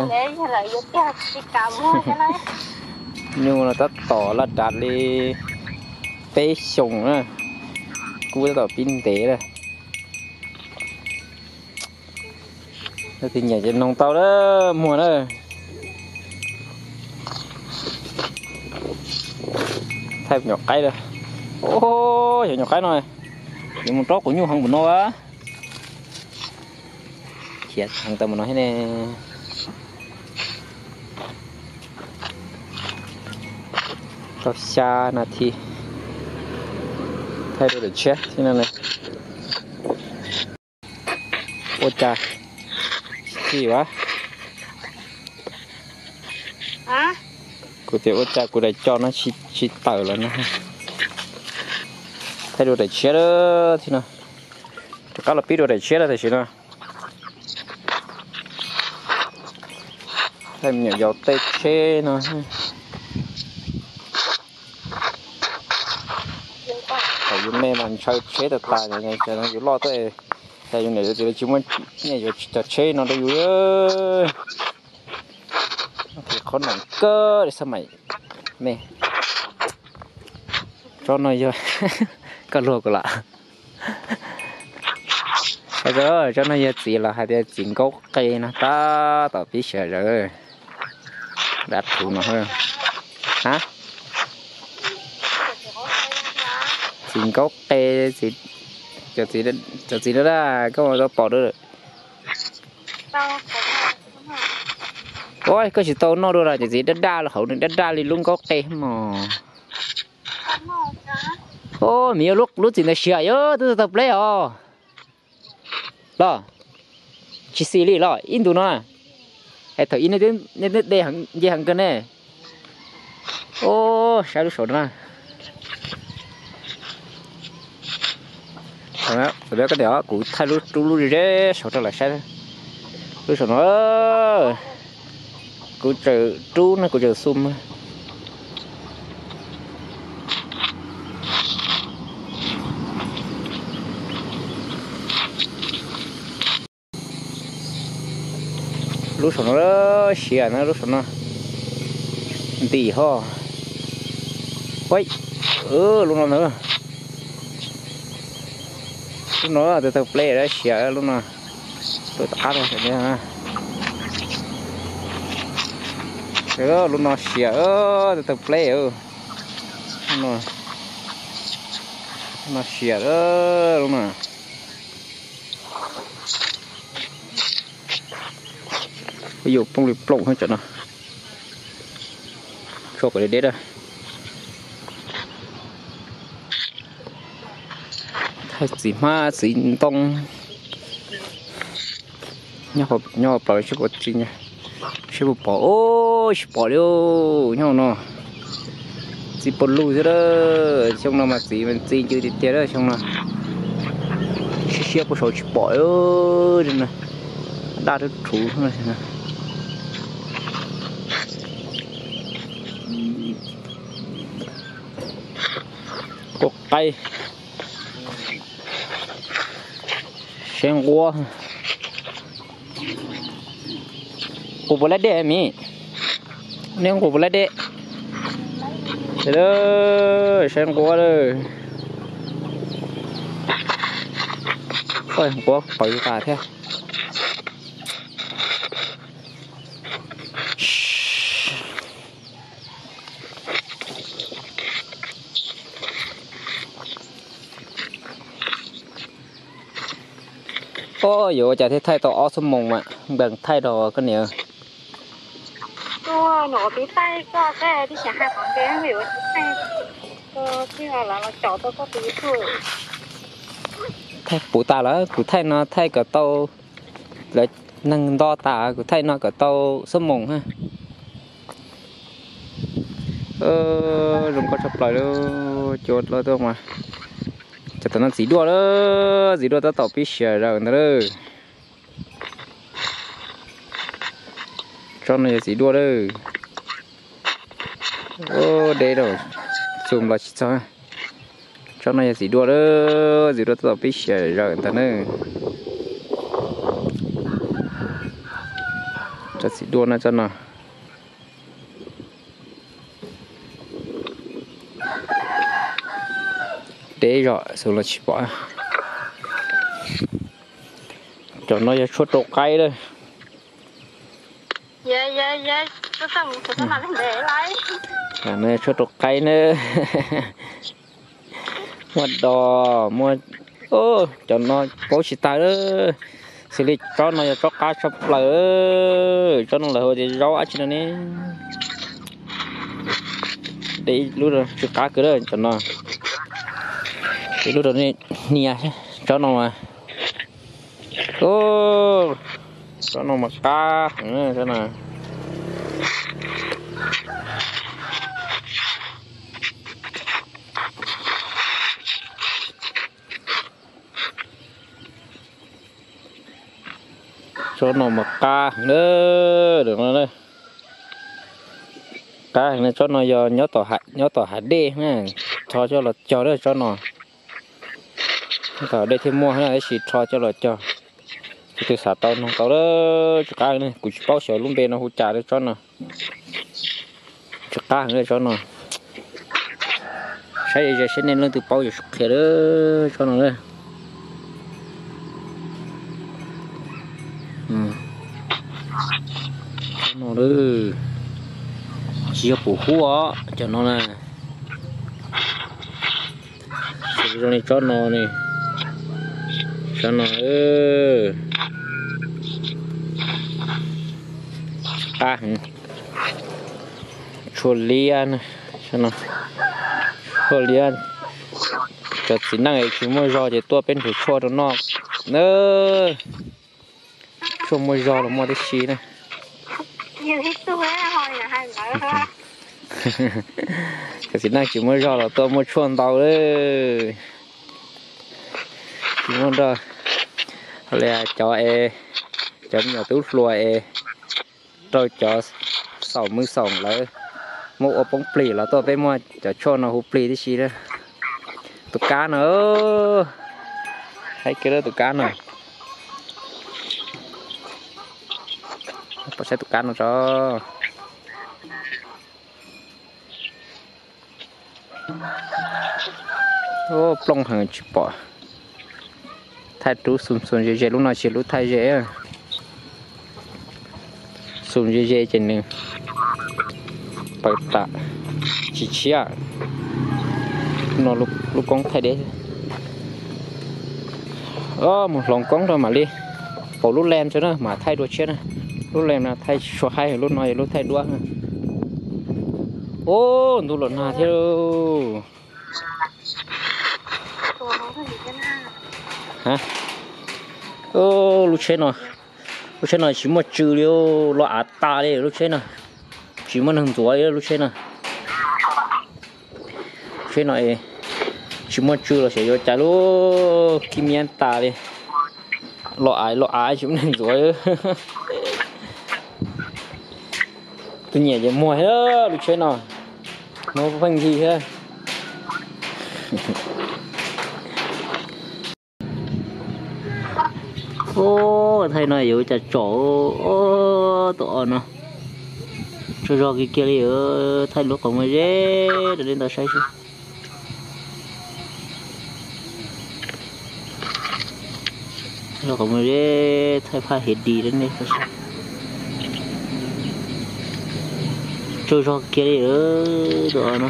Nyuj no tab tom laj dav li peb xyoos na, kub tab tom pib ntev lawm. Leej twg nyiam ces noog tau lawm muag na. Thaij nyuam qaib lawm. Yog nyuam qaib no, yuav mus raub quav nyuj heev npaum no a. Khiav heev tau mus no thiab ne. Tau xya nas this. Thaij dua daim tshiab thiab no. Ua cas tsis txi as? Kuv tias ua cas kuv daim co no tsis tawm lawm no. Thaij dua daim tshiab thiab no. Rov qab los pib dua daim tshiab lawm tam sim no. Thaij me nyuam yaus tej tsheb no. Thaum yus me mas ntshaw tsheb tas tas, yus loj tuaj, cas yus niam yus txiv lawv tsis muab nyiaj yuav cov tsheb no rau yus. Qhov no kawg li xab maim me. Tsob no yog, koj luag kuv lam. Tsob no yog txiv los hais tias txiv nkaub qe no tab tom pib sawv zawv. Dab thuv no. Ha? Txiv nkaub qe, cov txiv dab dab koj tau pom dua. Ua koj tsis tau noj dua los cov txiv dab daj los hauv nws dab daj li lub nkaub qe mos. Miv, lub txiv ntawd siav yog twb tau pleb os. Los tsis xis li los ib ntus no. Es thaum ib nej twb de nce heev kawg ne. Saib lub saum no na. Kuv thaij lub rub lub ze saud rau lawv saib. Lub saum no kuv tsaws rub na, kuv tsaws xum. Lub saum no siav na, lub saum no ntim ho. Lub no na, lub no twb tau pleb siav lub no. Lub tom qab, lub no siav twb tau pleb. Lub no siav lub no. Yuav poob li plooj hab tsam no. Tshuav kom deb deb a. Thaij txiv hmab txiv ntoo. Nyob plaws seb puas txi, seb puas pom. Tsis pom li nyob no. Txiv puas lug xwb a. Xyoo no mas txiv txi ncw tiag tiag a xyoo no. Siab siab puag saud tsis pom. Daj rhuv rhuv no. Ua qaib, saib nquab, nqus puas lab dej me, neb nqus puas lab dej. Saib nquab lawm, nquab pawv tas thiab. Ob, yuav ua cas thiaj thaij tau ob xuab moos mas npees thaij rau koj niam. Thaij puv tas lawm, kuv thaij no thaij kom tau, lawv neeg nto tas kuv thaij no kom tau xuab moos na. Zoo nkauj tshaj plaws li, cua dlawb tuaj mas. Cov tom no txiv duaj lawm, txiv duaj tab tom pib siav zawm ntawd lawm. Tsob no yog txiv duaj lawm. Deb rau, txus nplaws tsis txog. Tsob no yog txiv duaj lawm, txiv duaj tab tom pib siav zawm ntawd na. Tsob txiv duaj no, tsob no. Deb zog xwb los tsis pom. Cov no yog tshuaj rau qaib lawm. No yog tshuaj rau qaib na. Muaj dos, muaj, cov no paub tsis tag lawm. Xws li tsob no yog tsob qab tshaj plaws, tsob no lawv hu tias zaub dab tsi no ne. Deb ib lub, tsw qab kawg lawm cov no. Ib lub rau nej hnia, tsob no mas, tsob no mas qab heev tsob no. Tsob no mas qab heev na, qab heev na. Tsob no yog nyob tom hav dej na, rho coj los cog na tsob no. Tom hav dej thiaj muaj na, tab sis rho coj los cog. Tus twg xav tau noog tau lawm, tsw qab ne, kuv tsis paub xyov lub npe no hu cas li tsob no. Tsw qab heev tsob no. Saib ze ze seb nej leej twg paub yuav qhia lawm tsob no na. Tsob no lawm, tsis yog pum huab os, cov no na. Zoo li tsob no ne, tsob no qab heev. Tshuaj liab, tshuaj liab. Cov txiv neej tsis muaj zog ces tuaj peb nrhiav tshuaj rau noj na. Tshuaj muaj zog los muaj tib si na. Cov txiv neej tsis muaj zog los tuaj muaj tshuaj ntau li. Tsis muaj nrog li cov es, cov me nyuam tub hluas es rau cov xaum mws xaum lawv muab ua poob plig los tuaj peb muaj cov tshuaj no hu plig tib si. Tus kab no, haib kiag lawm tus kab no. Pom saib tus kab no tso. Plooj heev tsis pom. Thaij rub xum xum ze ze, lub no tsis yog lub thaij ze. Xum ze ze ces nws pawv tas tsis tshiab. No lub koob thaij deb. Mus hloov koob rau mam li pauv lub lem tso na mam thaij dua tshiab na. Lub lem no thaij tsis tshua haib, lub no yog lub thaij duab. Ub, ntuj los nag thiab. Lub tsheb no, lub tsheb no tsis muaj tsw li, loj av tas li lub tsheb no. Tsis muaj neeg ntxuav li lub tsheb no. Tsheb no tsis muaj tsw los xyov yuav cas lub kib miab tas li. Loj av loj av tsis muaj neeg ntxuav. Tus nyiam ces muag thiab lub tsheb no, muag pheej yig thiab. Ub, thaij no yuav ua cas tsom tus os no. Tsaug zog kiag kiag li, thaij lub qhov muag zeb rau nej tau saib xwb. Lub qhov muag zeb thaij phaj hev di rau nej tau saib. Tsaug zog kiag li tus os no.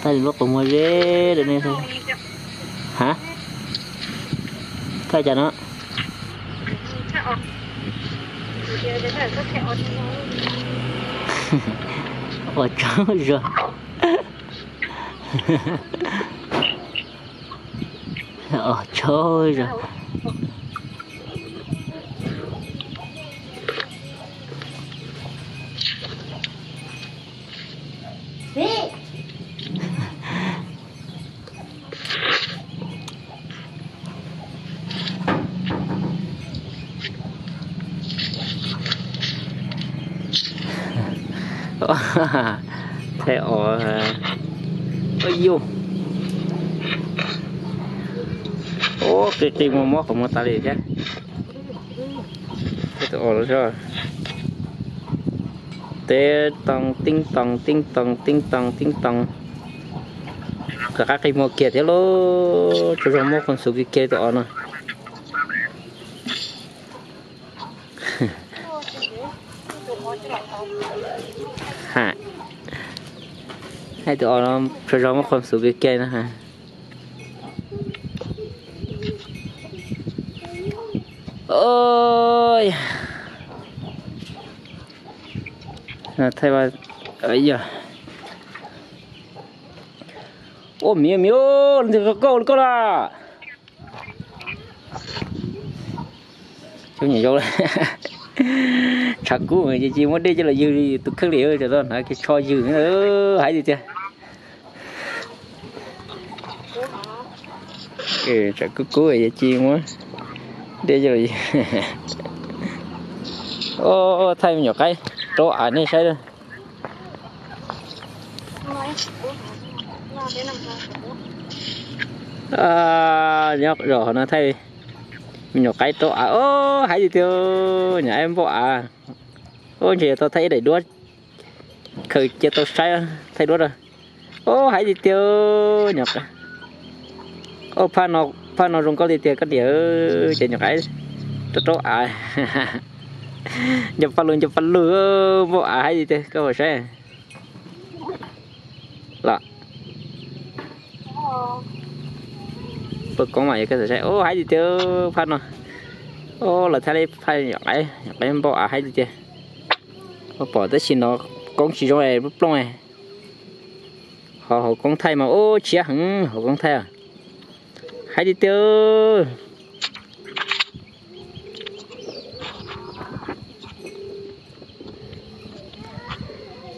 Thaij lub qhov muag zeb rau nej tau. Ha? Thaij cas no? Os tsaug zog. Os tsaug zog. Thaij os. Ua yuj, ub, qi qi muag mob qhov muag tas li thiab. Thaij tus os no, teb toos tib toos tib toos tib toos tib toos. Rov qab qi muag kiag thiab lauj. Tsaug zog, muab khuam xuv kiag kiag tus os no. Ha, tus os no tsaug zog, muab khuam xuv kiag kiag no. Thaij, yog, ua miv miv, leej twg koj li koj na. Cov nyuam yaus, tshav kub ces tsis muaj dej coj los ywg tus kheej li, tsam tau hnav kiag tsho ywg, haib tiag tiag. Tshav kub kub ces tsis muaj dej coj los ywg. Thaij me nyuam qaib rau av nej saib. Nyob zos hauv no thaij me nyuam qaib rau av, haib tiag tiag. Nyuam qaib npauj av. Ub, ntshe yuav tau thaij ib daim duab khaws cia tau saib, thaij duab rau. Ub, haib tiag tiag. Nyuam qaib, ub, phaj no zoo nkauj tiag tiag koj niam. Ces nyuam qaib rau rau av. Nco pa lug, nco pa lug, npauj av haib tiag tiag, koj puas saib los? Paj koob mas yog koj xav saib. Ub, haib tiag tiag phaj no. Ub, los thaij li phaj nyuam qaib, nyuam qaib npauj av haib tiag tiag. Pom tab sis no koob tsis zoo, plooj. Ho hauv koob thaij mas ub tshiab heev hauv koob thaij. Haib tiag tiag.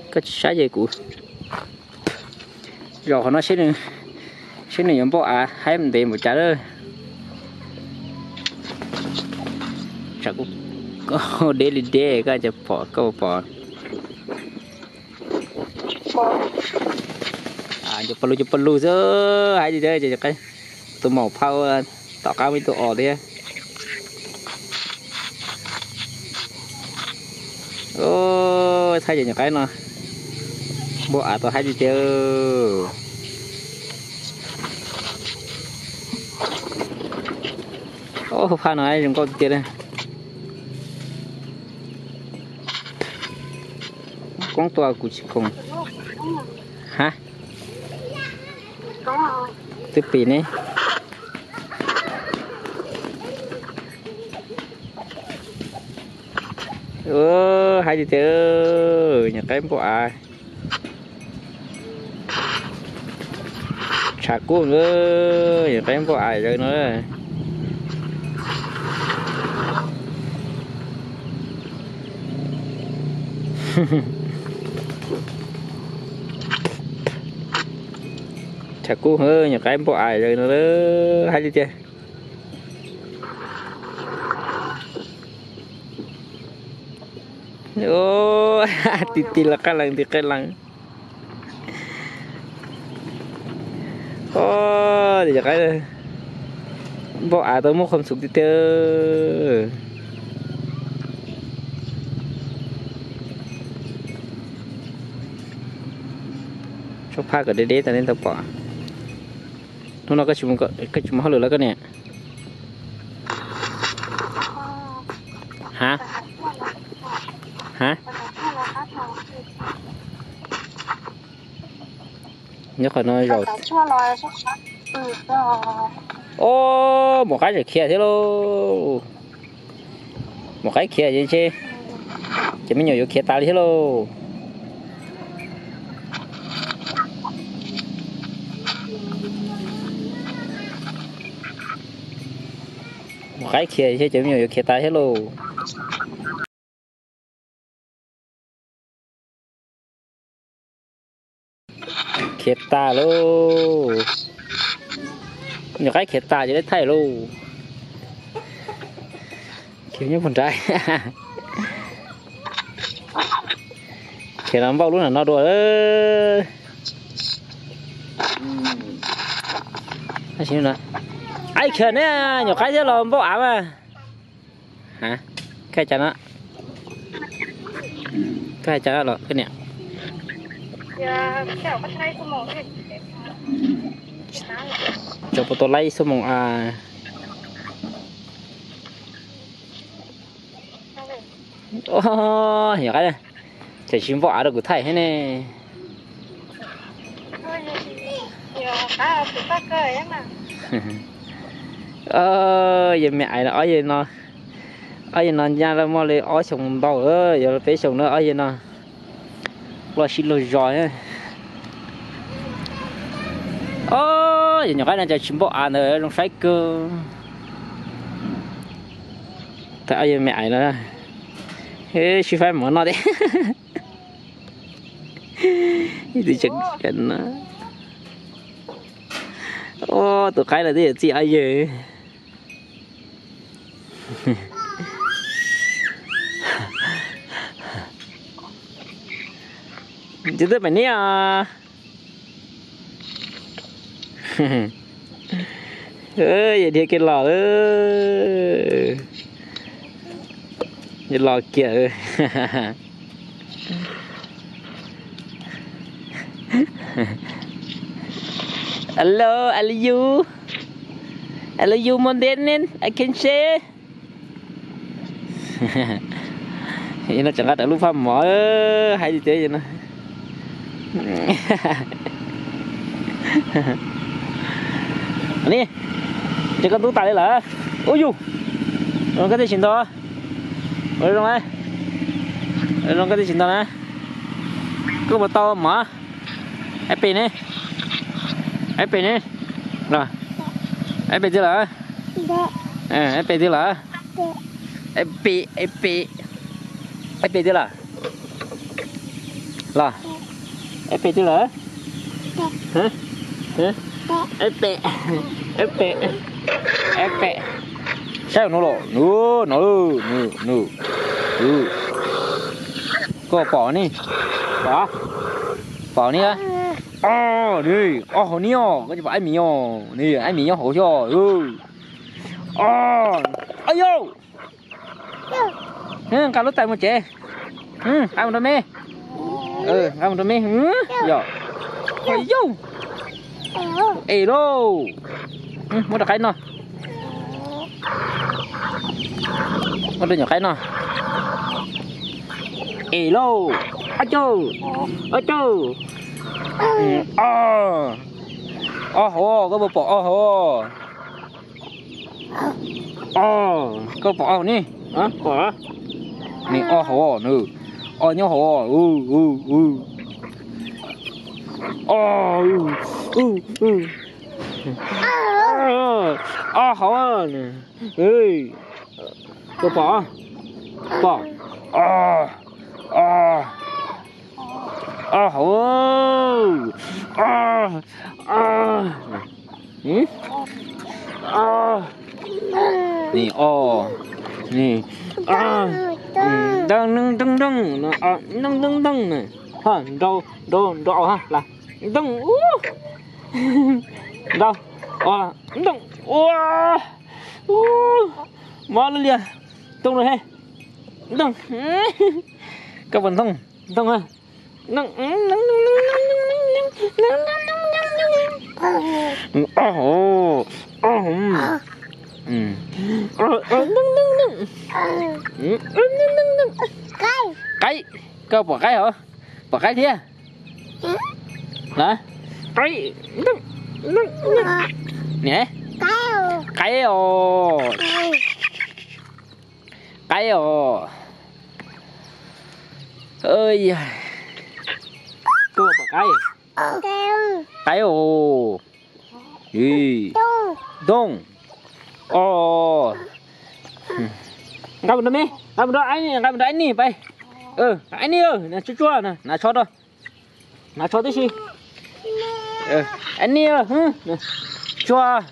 Koj tsis saib ces kuv zaum qhov no seb nws yuav npauj av haib ntev npaum cas lawm. Tsam kuv deb li deb koj pom, koj pom. Nco pa lug, nco pa lug xwb, haib tiag tiag. Tus maum phaj tom qab muaj ib tug os thiab. Thaij cov nyuam qaib no, npauj av tau haib tiag tiag. Phaj no zoo nkauj tiag tiag. Koob tua kuv tsis khoom. Ha, twb pim ne. Haib tiag tiag, nyuam qaib npauj av. Tshav kub, nyuam qaib npauj av zaws no. Tshav kub, nyuam qaib npauj av zaws no, haib tiag tiag. Tis tis los qab lees, tis qab lees. Os, nyuam qaib, Npauj av tau muaj qhov ntxhuv tiag tiag. Tshuab phaj kom deb deb tas nej tau pom. Hnub no koj tsis mus hauj lwm los koj niam? Ha? Ha? Nyob qhov no zaum. Os, mus qaib tseem khiav thiab lauj. Mus qaib khiav ces ntshe cov me nyuam yuav khiav tas li thiab lauj. Mus qaib khiav ntshe cov me nyuam yuav khiav tas thiab lauj. Khiav tas lauj. Nyuam qaib khiav tas ces lawv thaij lauj. Khiav nyob puag nrad. Khiav los npauj lub nram no dua. Aib khiav ne, nyuam qaib thiab los npauj av mas. Koj hais cas no? Koj hais cas los koj niam? Tso puas tau laib xuab moos a? Nyuam qaib, tseem tsis npauj av rau kuv thaij thiab ne. Yog me ais no, ob yawg no, ob yawg no nyaj lawv muaj li ob xyoo ntau, yuav peb xyoo na ob yawg no. Loj sib luag zos. Os, yog nyuam qaib no cas tsis npauj av ntawd zoo saib kawg. Thaij ob yawg me ais no, sib faib mov noj thiab. Ib tug tseem no. Os, tus qaib lawm twb yuav txij ob yawg. Tus twb pem niab os. Yawg dhia kiag los, yawg los kiag. Hello, I love you. I love you more than I can say. No tseem nqa rawv lub phaj mov hais tias no. Ni, ces koj ntub tas li lawm. Ub yug, koj twb tsis nto. Ua zoo, zoo koj twb tsis nto na. Koj puas tau mov? Ib pem ne, ib pem ne, los, ib pem twg lawm? Ib pem twg lawm? Ib pem, ib pem, ib pem twg lawm? Los, ib pem twg lawm? Ib pem, ib pem, ib pem. Saib no los, no, no, no. Koj pom ne, pom, pom ne. Os, ni, os hauv ni os, koj tsis pom aib mis os, ni aib mis nyob hauv xwb. Os, yau, nqa lub tais mus tsev, nqa mus rau me, nqa mus rau me, yog, yau, es lauj, muab rau qaib noj. Muab rau nyuam qaib noj. Es lauj, ob caug, ob caug, ob, ob hauv, koj puas pom ob hauv? Os, koj pom ob hauv ne? Pom, ni ob hauv, ob nyob hauv, ob, ob hauv. Koj pom, pom, ob, ob hauv, ob, ob, ni ob, ni, nteej nteej nteej, nteej nteej nteej, nrau nrau nrau, nteej, nrau, ua, Mob lub liag. Ntoo no he. Ntoo. Koj puas ntoo? Ntoo a. Ntoo. Qaib. Koj pom qaib hov? Pom qaib thiab? Qaib. Niam, qaib os. Qaib os. Koj pom qaib? Qaib os. Ntoo. Os. Nqa mus rau me, nqa mus rau, nqa mus rau Aib Nij pais. Aib Nij, tsuag tsuag na, hnav tsho rau. Hnav tsho tib si. Aib Nij, tsuag.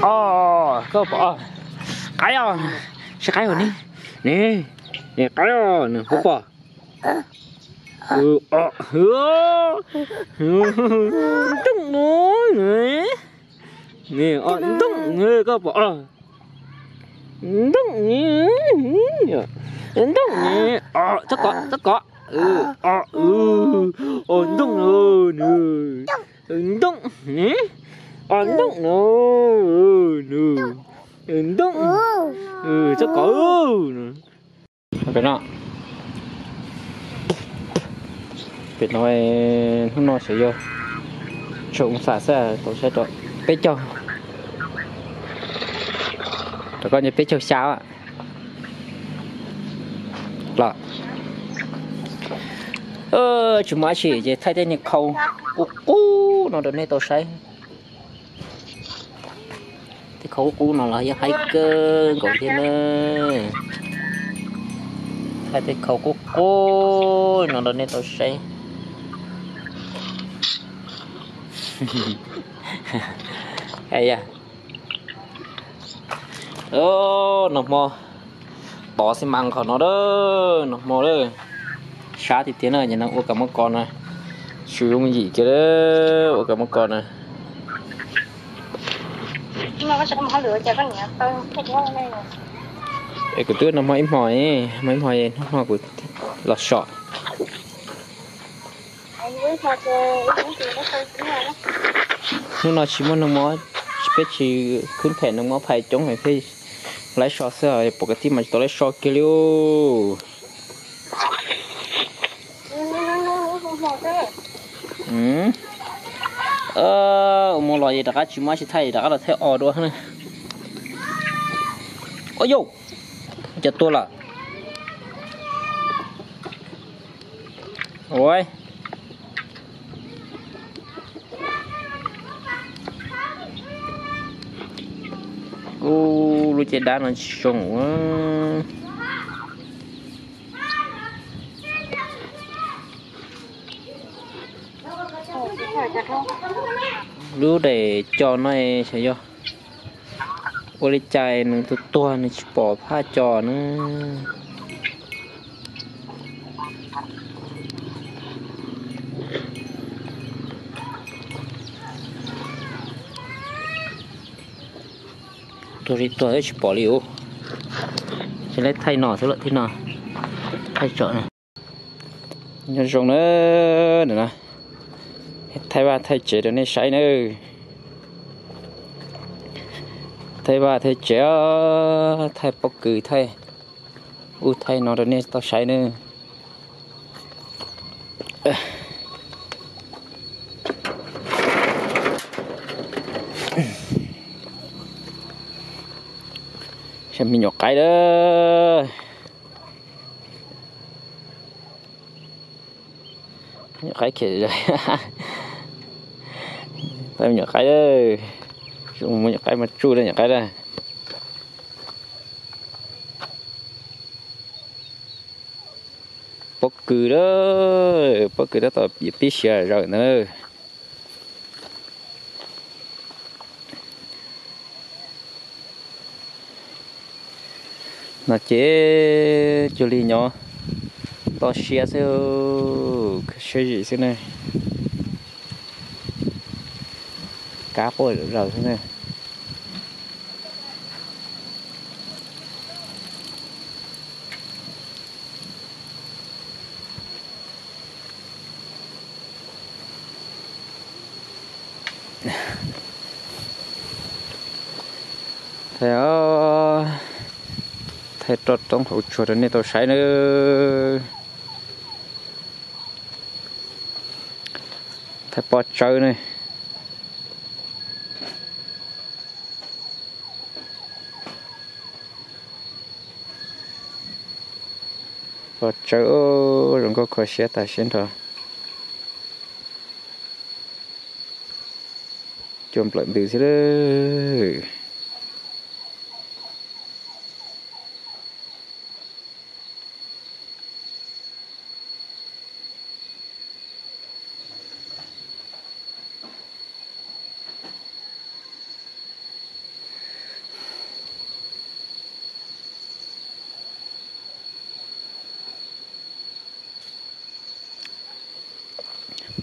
Os, koj pom qaib os, saib qaib os ne, ne, ne qaib os, nws puas pom. Ntoo no, ne, os ntoo, koj pom os. Ntoo, ntoo, os, txhob kov, txhob kov. Os, os ntoo no, nws, ntoo, os ntoo no, nws, ntoo, txhob kov. Pem no, pem no hnub no xyov yog tsawg oo xam xwb, tau saib rau peb caug, rau koj nyob peb caug xya los. Tsis muaj dab tsi ces thaij tej niag khau qub qub no rau nej tau saib. Tej khau qub qub no los yeej haib kawg nkaus thiab na. Thaij tej khau qub qub no rau nej tau saib. Nag hmo tod xi mas nqos no a, nag hmo a, sab tiag tiag na, ces no ua kav muab kos na, tsis yooj yim kiag ua kav muab kos na. Es kuv twb nag hmo ib hmos, hmo ib hmos hnub no kuv los so. Hnub no tsis muaj nag hmo, peb tsis khwb phem nag hmo phais coob, peb laib so xwb, pom kwv tij mas tsis tau laib so kiag li. Ua mus los es rov qab tsis muaj tsis thaij, rov qab los thaij os dua na. Ua yau, cas tuag lawm. Ua, kuv lub caj dab no tsis zoo ua. Lub daim co no xyov yog ua li cas nws tuag tuag nws tsis pom phaj co na. Tuag li tuag tsis pom li ub. Ces lawv thaij no xwb lawm thiab no. Thaij tsom no. Nyob zoo na, thaij vaj thaij tsev rau nej saib na. Thaij vaj thaij tsev, thaij pob kws thaij ub thaij no rau nej tau saib na. Saib me nyuam qaib lawm. Nyuam qaib khiav, me nyuam qaib, me nyuam qaib mas tsuj nyuam qaib na. Pob kws lawm, pob kws tab tom pib siav zawm ntawd. No ces cuag li nyob Toj siab xwb, siab zim xwb ne. Kab quaj zom zaws xwb ne. Thaij, thaij roj roob hauv tsuag rau nej tau saib nawb. Thaij pob tsawb ne. Pob tsawb zoo nkauj kho siab tas siab nrho. Cua nplawm ntws xwb lawm.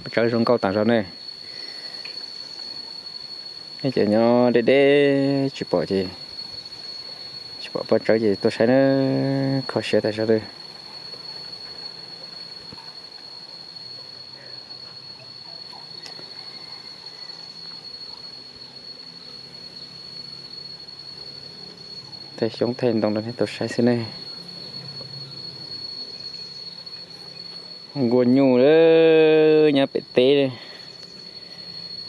Pob tsawb zoo nkauj tas zog ne. Nej cov nyob deb deb tsis pom ces, tsis pom pob tsawb ces tuaj saib na, kho siab tas zog lawm. Thaij xyoob thaij ntoo rau nej tau saib xwb ne. Nkuaj nyuj nyob pem teb,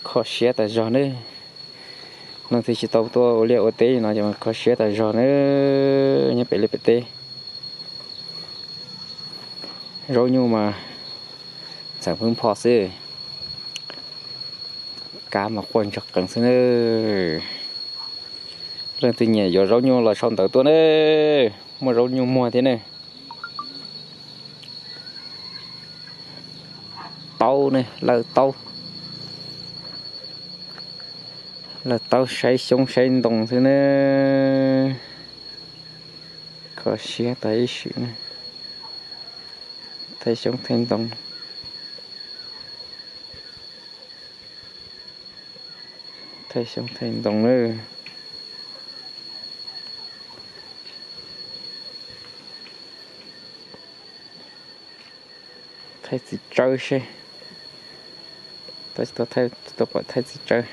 kho siab tas zog ne. Leej twg tsis tau tuaj ua liaj ua teb no ces kho siab tas zog ne, nyob pem liaj pem teb. Zaub nyuj mas txawm pheej pho xwb, kab mas quaj ntsog qees xwb na. Leej twg nyiam yuav zaub nyuj los sau ntawv tuaj na, muaj zaub nyuj muag thiab ne. Taub ne, lawj taub, lawj taub saib xyoob saib ntoo xwb na. Kho siab tas ib sim ne, thaij xyoob thaij ntoo. Thaij xyoob thaij ntoo na. Thaij txiv tsawb seb, tau tsis tau thaij, tsis tau pom thaij txiv tsawb.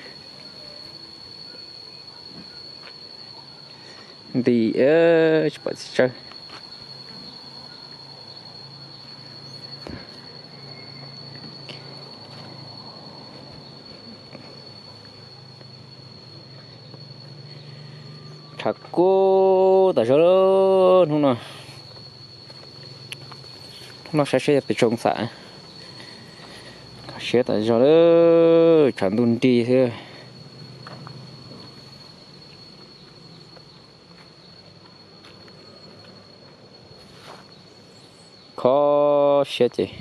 Nti, tsis pom txiv tsawb. Tshav kub tas zog hnub no. Hnub no saib seb yog pes tsoo xam. Kho siab tas zog, tshav ntuj nrig xwb. Kho siab ces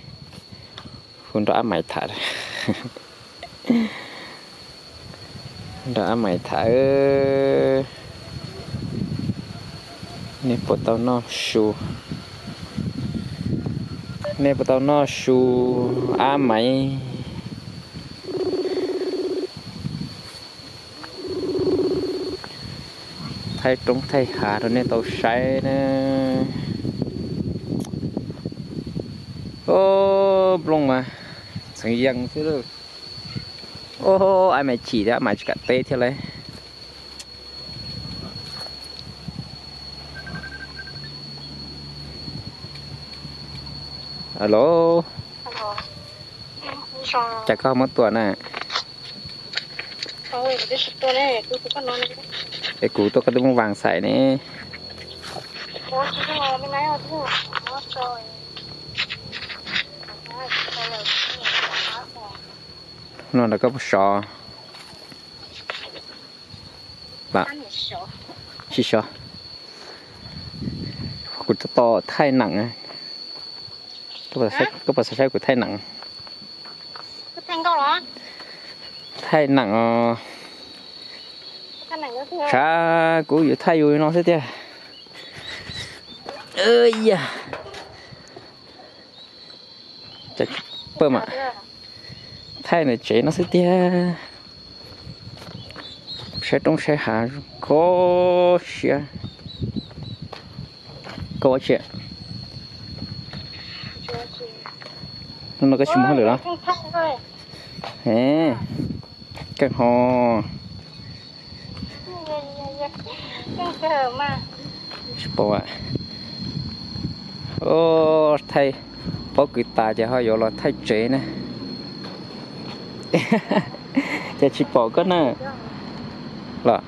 hu nrog Ab Maiv tham, nrog Ab Maiv tham. Nej puas tau noj su? Nej puas tau noj su, Ab Maiv? Thaij roob thaij hav rau nej tau saib na. Ob, nplooj mas txheev yees xwb lawm. Ob, Ab Maiv chim thiab, Ab Maiv tsis kam teb thiab lauj. Alo, cas koj muab tua na? Es kuv tuaj koj twb muab vas xais ne. No ntawm koj puas sov? Tsis sov. Kuv tab tom thaij neem. Koj puas xav saib kuv thaij neem? Thaij neem os. Sav, kuv yuav thaij yus no xwb tiag. Yog Cas tsis pawj mam thaij ntawm tsev no xwb tiag. Saib roob saib hav kho siab. Koj ua tsi? Hnub no koj tsis mus hauj lwm los? Keej ho. Tsis pom. Thaij pob kws tas ces ho yuav los thaij tsev na. Ces tsis pom koj na. Los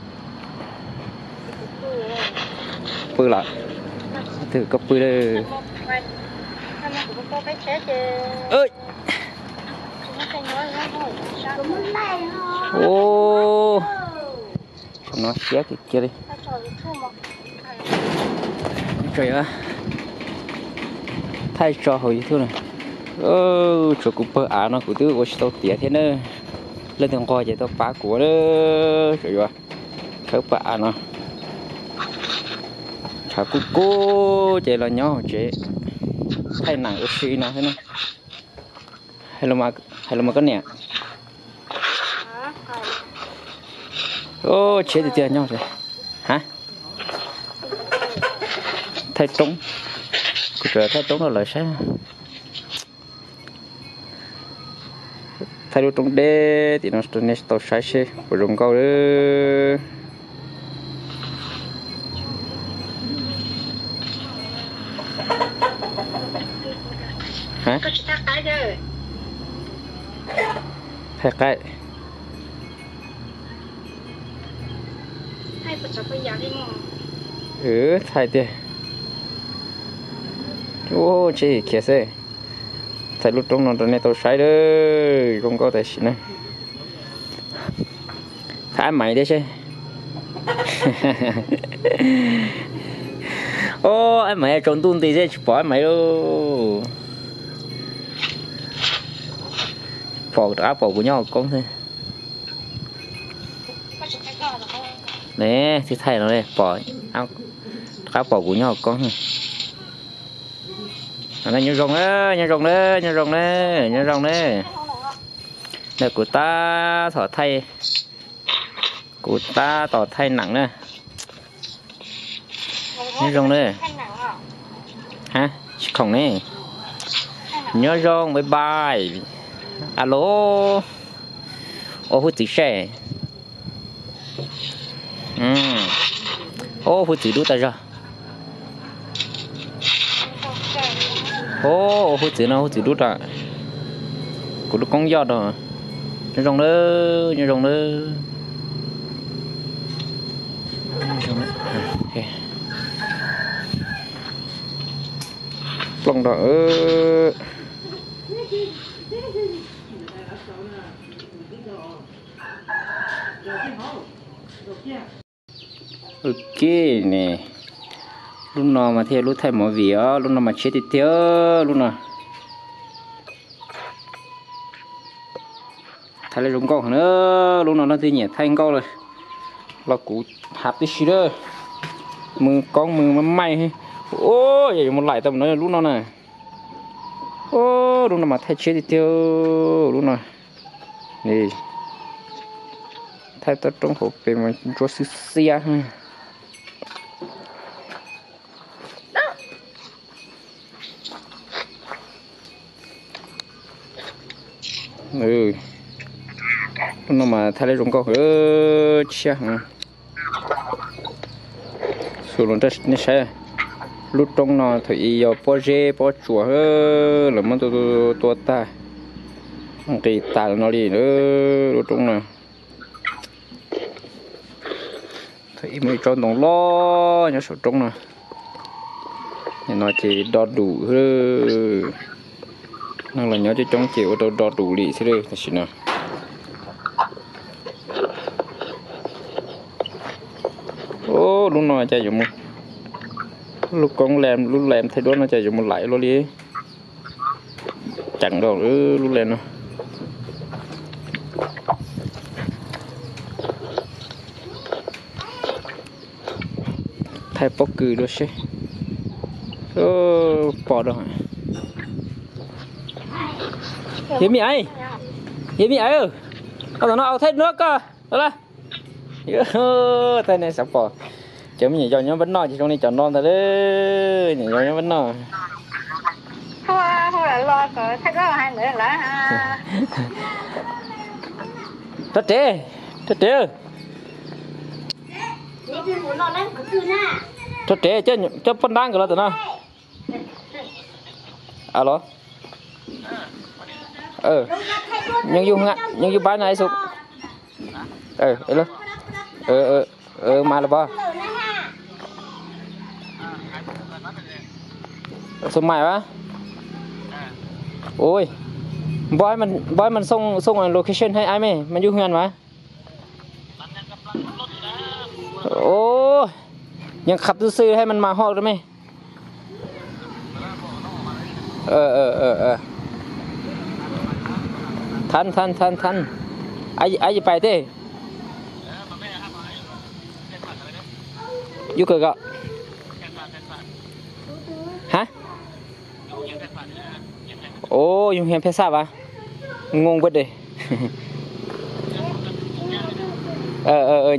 pw los. Twb koj pw lawm. Ub, no siab kiag kiag li. Thaij tso hauv YouTube na. Tshuav kuv pawg av no kuv twb ua tsis tau tiav thiab na. Leej twg nqog ces tau pab kuv na. Tshuav yuav khawb pawg av no. Tshav kub kub ces los nyob hauv tsev thaij nam ua si no xwb na. Hais lus mas koj niam. Tshiab tiag tiag nyob. Ha, thaij roob. Kuv tsuas thaij roob rau lawv saib. Thaij lub roob deb tim no rau nej tau saib seb puas zoo nkauj. Thaij qaib. Thaij tiag. Ub, tsheb khiav xwb. Thaij lub roob no rau nej tau saib lawm, zoo nkauj tam sim na. Thaij ab maiv thiab seb. Ob, ab maiv tsaus ntuj nti xwb tsis pom ab maiv lauj. Pom rov qab pom kuv nyob hauv koob xwb. Ne, tsis thaij no li, pom, rov qab pom kuv nyob hauv koob. Nyob zoo, nyob zoo, nyob zoo, nyob zoo na. Ntawm kuv tab tom thaij, kuv tab tom thaij nam na. Nyob zoo na. Ha, tsis khoom ne. Nyob zoo, bye bye. Alo. Ua hub txwv seb. Ua hub txwv dub tas zog. Ua hub txwv no hub txwv dub rau kuv lub koob yoj rau. Nyob zoo na, nyob zoo na. Plooj rau. Ok ne, lub no mas thiaj lub thaij movie os, lub no mas tshiab tiag tiag lub no. Thaij lawv zoo nkauj heev na, lub no leej twg nyiam thaij nkauj los kuv hab tib si lawm. Mws koob mws maij maij. Yog yuav mus laim tau no lub no na. Lub no mas thaij tshiab tiag tiag lub no. Thaij toj roob hauv pes mas ntsuab xwb xiab. Lub no mas thaij lawv zoo nkauj tshiab heev. Xus los nej saib, lub roob no thaum ub yog pob zeb pob tsuas, lawv muab tua tag nqis tas no li lub roob no. Thaum ub muaj ib tsob ntoo loj nyob saum roob no, no ces do dus. Neeg los nyob coob coob ces ua rau do dus li xwb tam sim no. Lub no cas yuav mus, lub koob lem lub lem thaij duab no cas yuav mus laim luaj li. Ceev rau lub lem no. Thaij pob kws dua seb. Pom rau. Yog me aiv, yog me aiv, koj tom no au thaij duab koj los lawm. Thaij nej xav pom cov me nyuam yaus nyob npab noj ces zoo li cov no ntag lauj. Nyuam yaus nyob npab noj. Rov res, rov res, rov res, coj poj nrab nkawd los tom no. Alo. Nyob yus, nyob yus pab na xu. Mas los pov. Xu mais a. Ui, npoj mas xoo location hais ai me mas yus hwm mas. Ui, nyeem qhab tub xwb hais mas mas hoj rau me. Than than than than. Ai yis pais teb. Yus kawm kom. Ha? Ôh, yus hiam phej xaj vas. Ngoo npua de.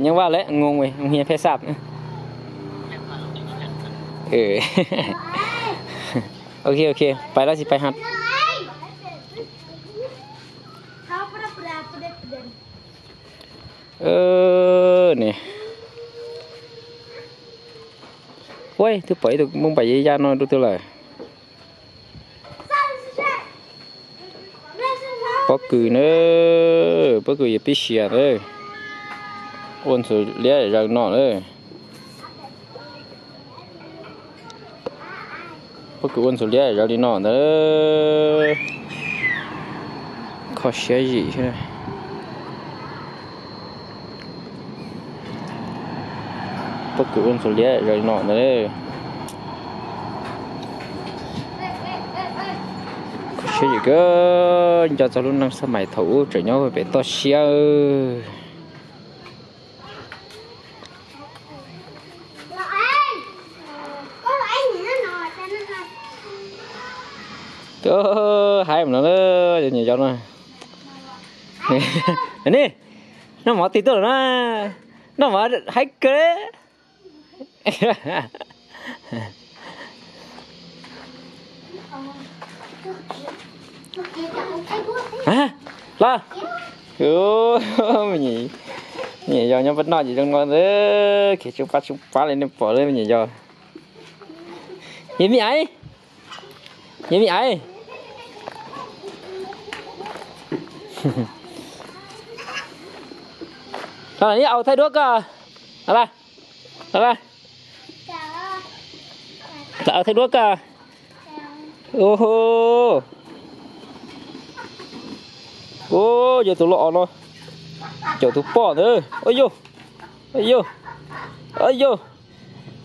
Nyob vaj lawm, ngoo, yus hiam phej xaj. Ok, ok, pais lawm tsis pais ha. Ua, twb pom ib tug Hmoob Npam Yej Yaj no rau twg lawm. Pob kws na, pob kws yuav pib siav na. Ua ntxhuav liab zaws no na. Pob kws ua ntxhuav liab zaws li no ntag. Kho siab zim thiab. Pob kws ua ntxhuav liab zaws li no ntag. Kho siab zim kawg, nco txog lub neej xab mais thaum ub tseem nyob pem toj siab. Haib mus no lawm, nyuam yaus no. Ni, noj mov tig tuaj lawm na. Noj mov haib kawg. Los, me nyuam yaus nyob pab noj ces zoo no ntag, khiav tsoob pab tsoob pab li nej pom lawm me nyuam yaus. Yog me aiv, yog me aiv. Los, au thaij duab koj. Los, los, los, au thaij duab koj. Ua, yog tus loj os no, caum tus poj ntawd. Ua yog, ua yog, ua yog,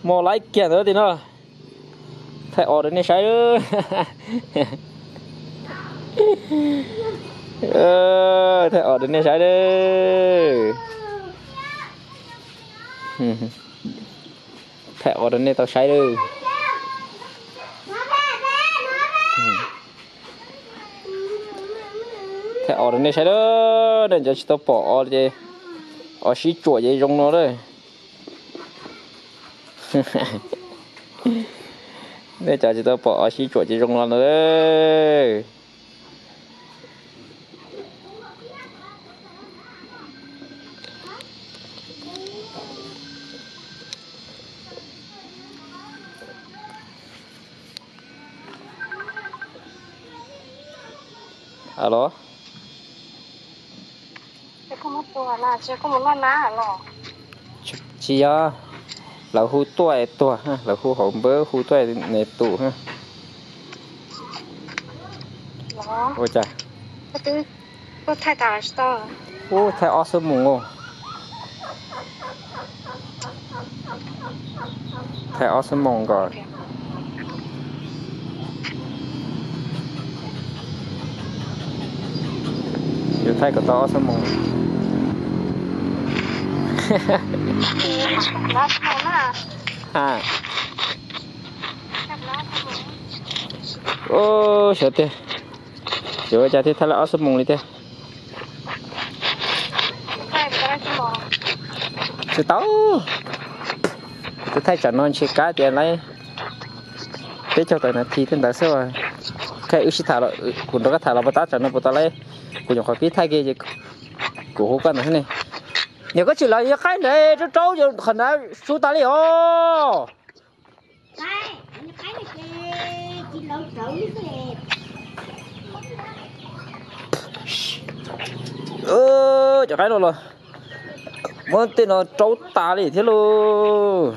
mos laib kiag ntawd tim no. Thaij os rau nej saib. Thaij os rau nej saib. Thaij os rau nej tau saib lawm. Thaij os rau nej saib lawm, nej cov tsis tau pom os ces os sib tsuam ces zoo no lawm. Nej cov tsis tau pom os sib tsuam ces zoo no lawm. Alo. Tsis yog, lawv hu tuaj es tuag, lawv hu hauv npawb hu tuaj es tus. Ua cas? Ub, thaij ob xuab moos os. Thaij ob xuab moos nkaus. Yuav thaij kom tau ob xuab moos. Xyov tiag. Yuav ua cas thiaj thaij lawm ob xuab moos li thiab? Tsis tau. Tus thaij tsam no ntshe kab tias lawv peb caug tawm nas this tej ntawd xwb. Kha wb sib tham los kuv nrog koj tham los puas tab tsam no puas tau lawv, kuv nyuam qhuav pib thaij kiag ces kuv hu koj ntawd ne. Niam koj tsis los yog qaib ntawd rau rau qhov ntawd su tas li os. Cov qaib no los muab tej no rau tas li thiab lauj.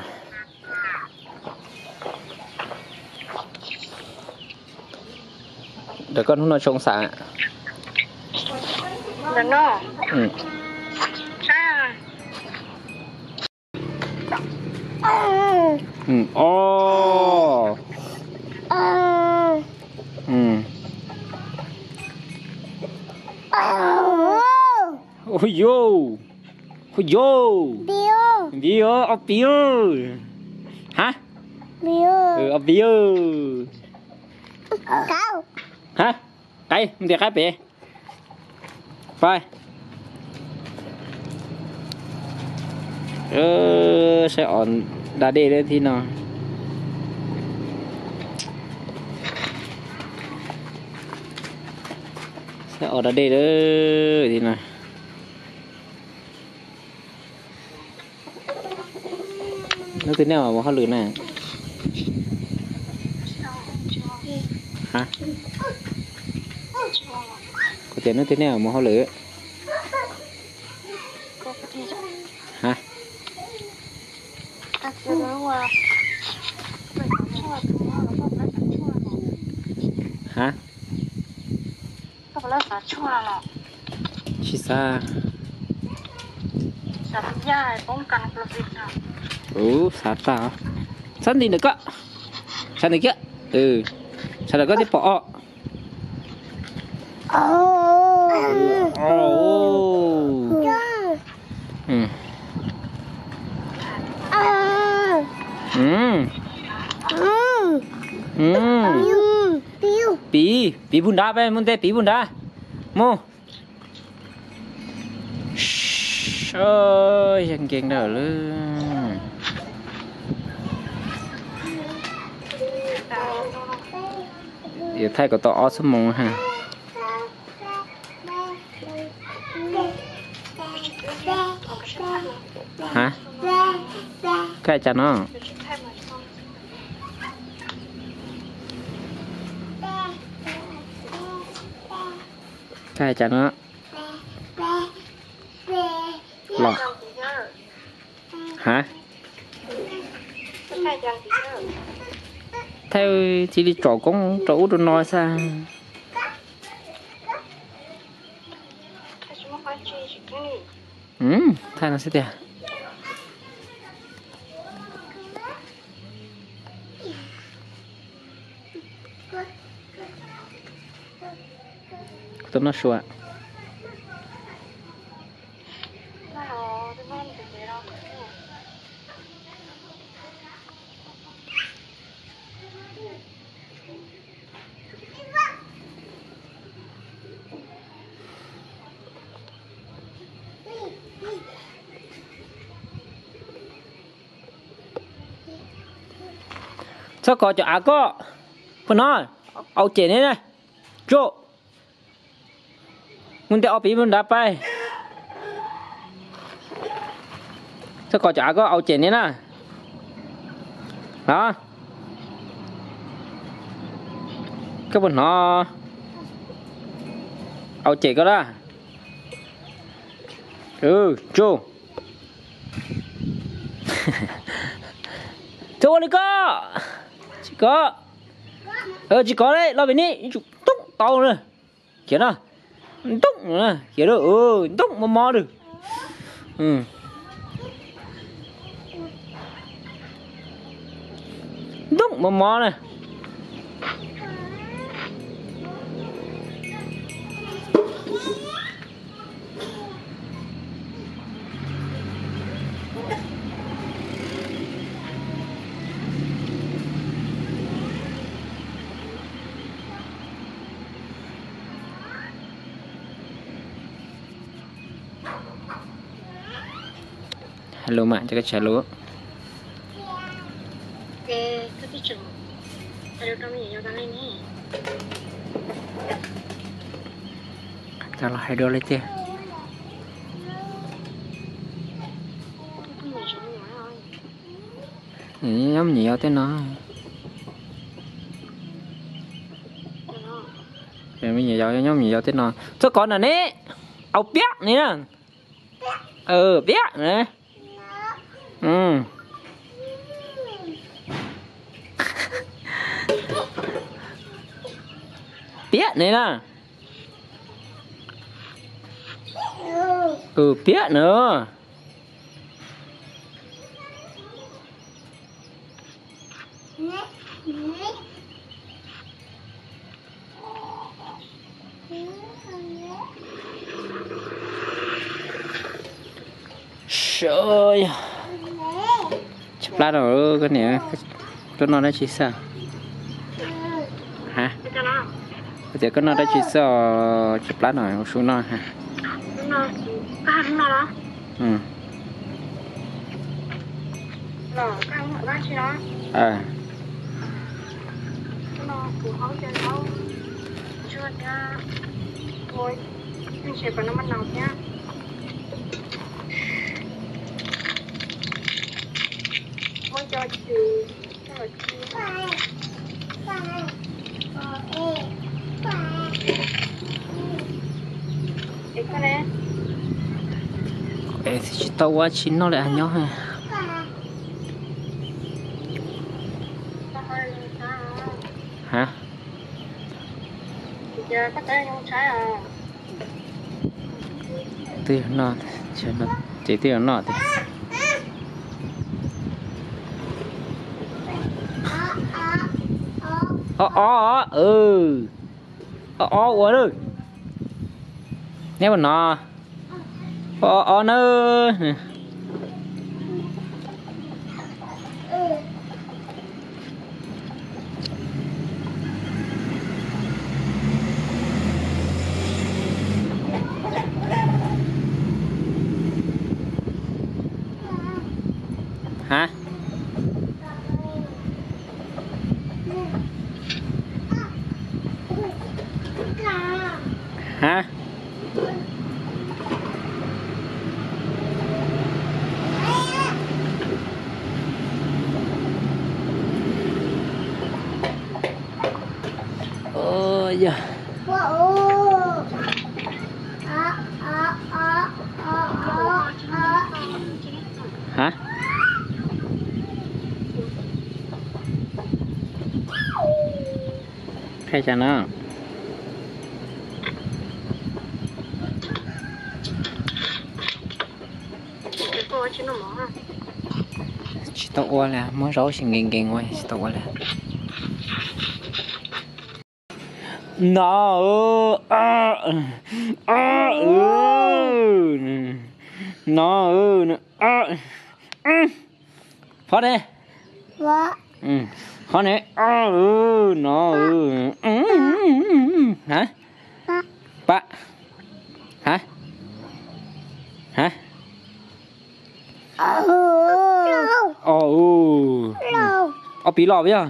Ntawm koj hnub no tsoo xav? Hu yo, hu yo, piv, ob piv. Ha, ob piv. Ha, qaib, mus ntes qaib pem. Pais. Saib os, da dej lawm thiab no. Saib os, da dej lawm thiab no. Hnub twg nej mus hauj lwm na? Ha? Kuv tias hnub twg nej mus hauj lwm? Ha? Ha? Tsis xav. Ub, xav tag. Xav ntim ntawm koj. Xav ntawm kiag. Xav ntawm koj thiaj pom os. Piv, piv puag nrad, peb mus ntes piv puag nrad. Mus. Yog nkees dawm lawm. Yuav thaij kom tau ob xuab moos ha. Ha? Kaj cas no? Kaj cas no? Los. Ha? Thaij cia li tsom koob rau ub rau no xwb. Thaij no xwb tiag. Kuv tuaj noj su. Txhob kov cov av koj. Puag no, au cem ne na. Tsuj. Mus ntes ob piv mus nrad pais. Txhob kov cov av koj, au cem ne na. Los. Koj puas hnov? Au cem koj na. Tsuj. Txhob ua li koj. Tsis kov. Tsis kov li, los pem ni, tsum toob tau na. Khiav na. Ntoo na, khiav na, ntoo mos mos na. Ntoo mos mos na. Hais lus mas, cia koj tsis hais lus. Cov los hais dua li tiag. Nyob me nyuam yaus tej no. Me nyuam yaus, nyob me nyuam yaus tej no. Txoj kov no ne, au piab ni na. Piab na. Piab ne na. Piab na. Tsis plab no, koj niam, koj noj dab tsi xwb? Ha, koj tias koj noj dab tsi xwb, tsis plab no, ua su noj ha. Es tsis tau ua tsi noj li, nyob. Ha, twb yog noj, ces twb yog noj tiag. Ob ob, ob ob ua lawm. Neb puas hnov? Ob ob na. Ha, ha. Yog. Ha, qhia cas no? Tsis tau ua li, muab zaub xyaw nkees nkees ua tsis tau ua li. No, no, qhov ne, qhov ne, no, ha, pab, ha, ha. Ob pib los yog.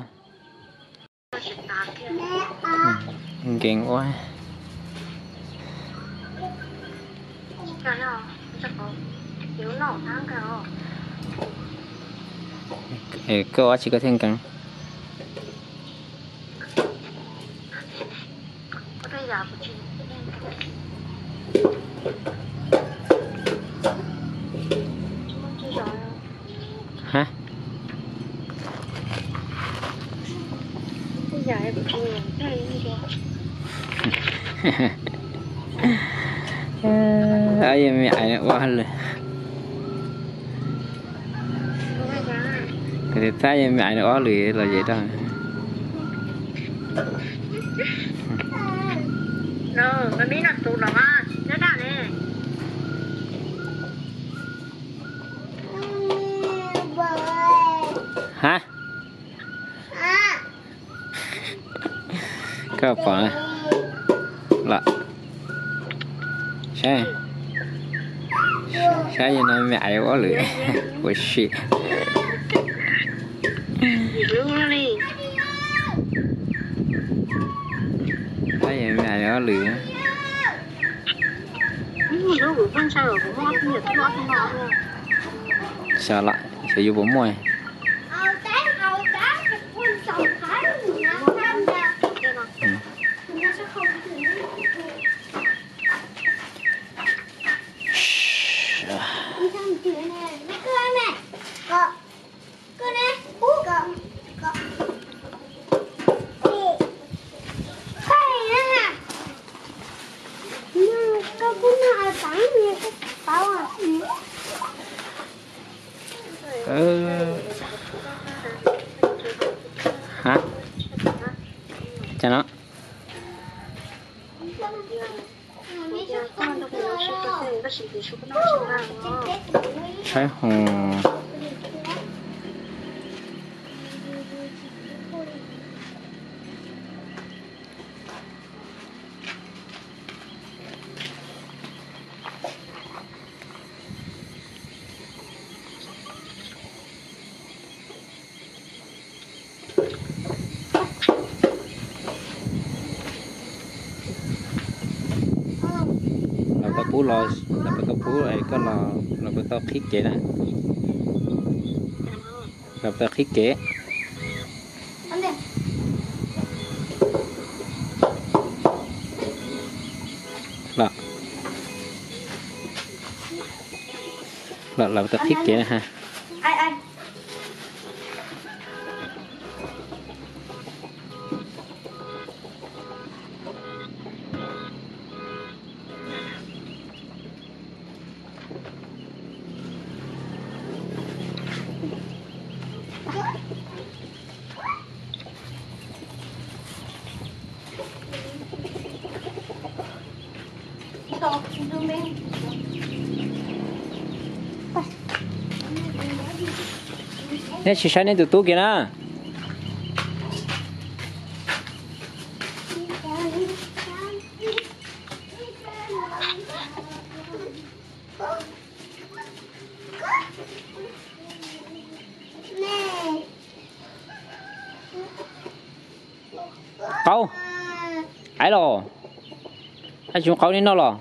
Nkees ua. Koj ua tsis koj thiaj nkees. Ha, yog me ais ua lwm. Kuv tab yog me ais ob lwm los zem rau. Ha, koj pom los saib. Saib yog no me aiv ob lwm, ua si. Saib yog me aiv ob lwm. Xyov los xyov yus puas muaj. Hab, cas no. Saib hov. Los tau pub los, los puas tau pub, koj los, los puas tau qhib kev na. Los puas tau qhib kev. Los, los puas tau qhib kev na ha. Neb sim saib neb tus tub kiag na. Qaub, aiv los, ab tsis qaub neb noj los.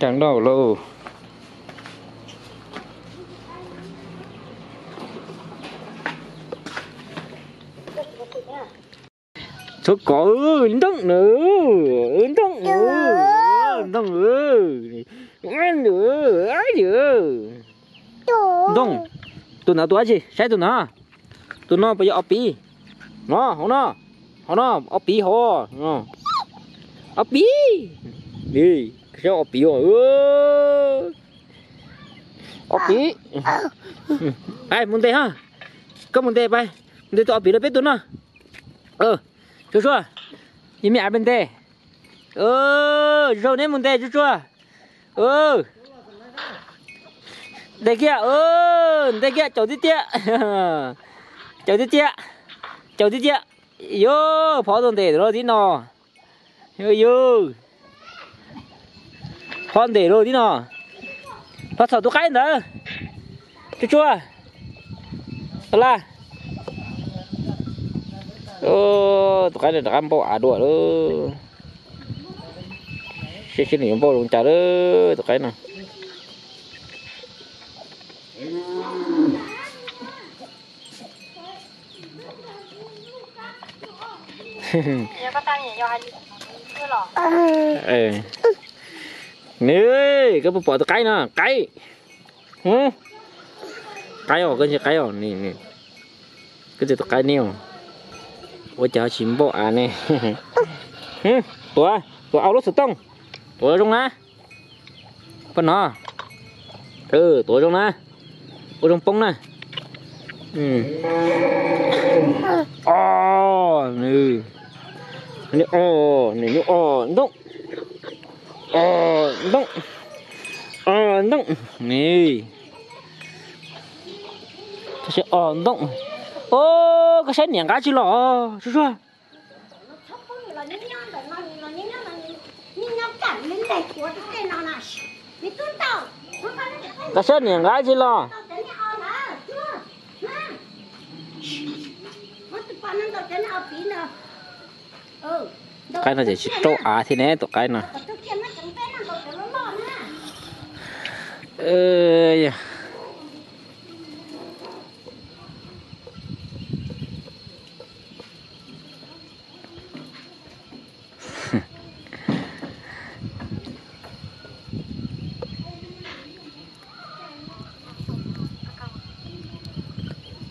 Cag nrauj lauj. Txhob kov, Ntoo na, Ntoo, Ntoo, Ntoo, tus ntawd tus dab tsi, saib tus ntawd, tus no puas yog ob pib? No hauv no, hauv no, ob pib hauv, ob pib, saib ob pib, ob pib, mus ntes ha, koj mus ntes pais, mus ntes tus ob pib los peb tus noj. Tsuag tsuag, yog me aiv pes ntes, tsuag tsuag neb mus ntes tsuag tsuag. Ntes kiag, ntes kiag, caum tiag tiag, caum tiag tiag, caum tiag tiag. Yog phob tuaj ntes los tib no, yog phob ntes los tib no, phob txhom tus qaib ntawd, tsuag tsuag, tus laj, tus qaib no rov qab npauj av dua lawm. Seb seb nws yuav npauj zoo cas lawm tus qaib no. Nws, koj puas pom tus qaib no, qaib? Qaib os, koj ntsia qaib os, koj ntsia tus qaib ne os. Ua cas ho tsis npauj av ne? Tuav, tuav, au lub xov tooj, tuav zoo na. Poj no, tuav zoo na, ua zoo poob na. O, nws, o, nws o ntoo, o ntoo, o ntoo, nws o ntoo. O, koj saib niam nqa tsi los, Tsuag Tsuag. Koj saib niam nqa tsi los. Tus qaib no ces tsis raub av thiab ne, tus qaib no.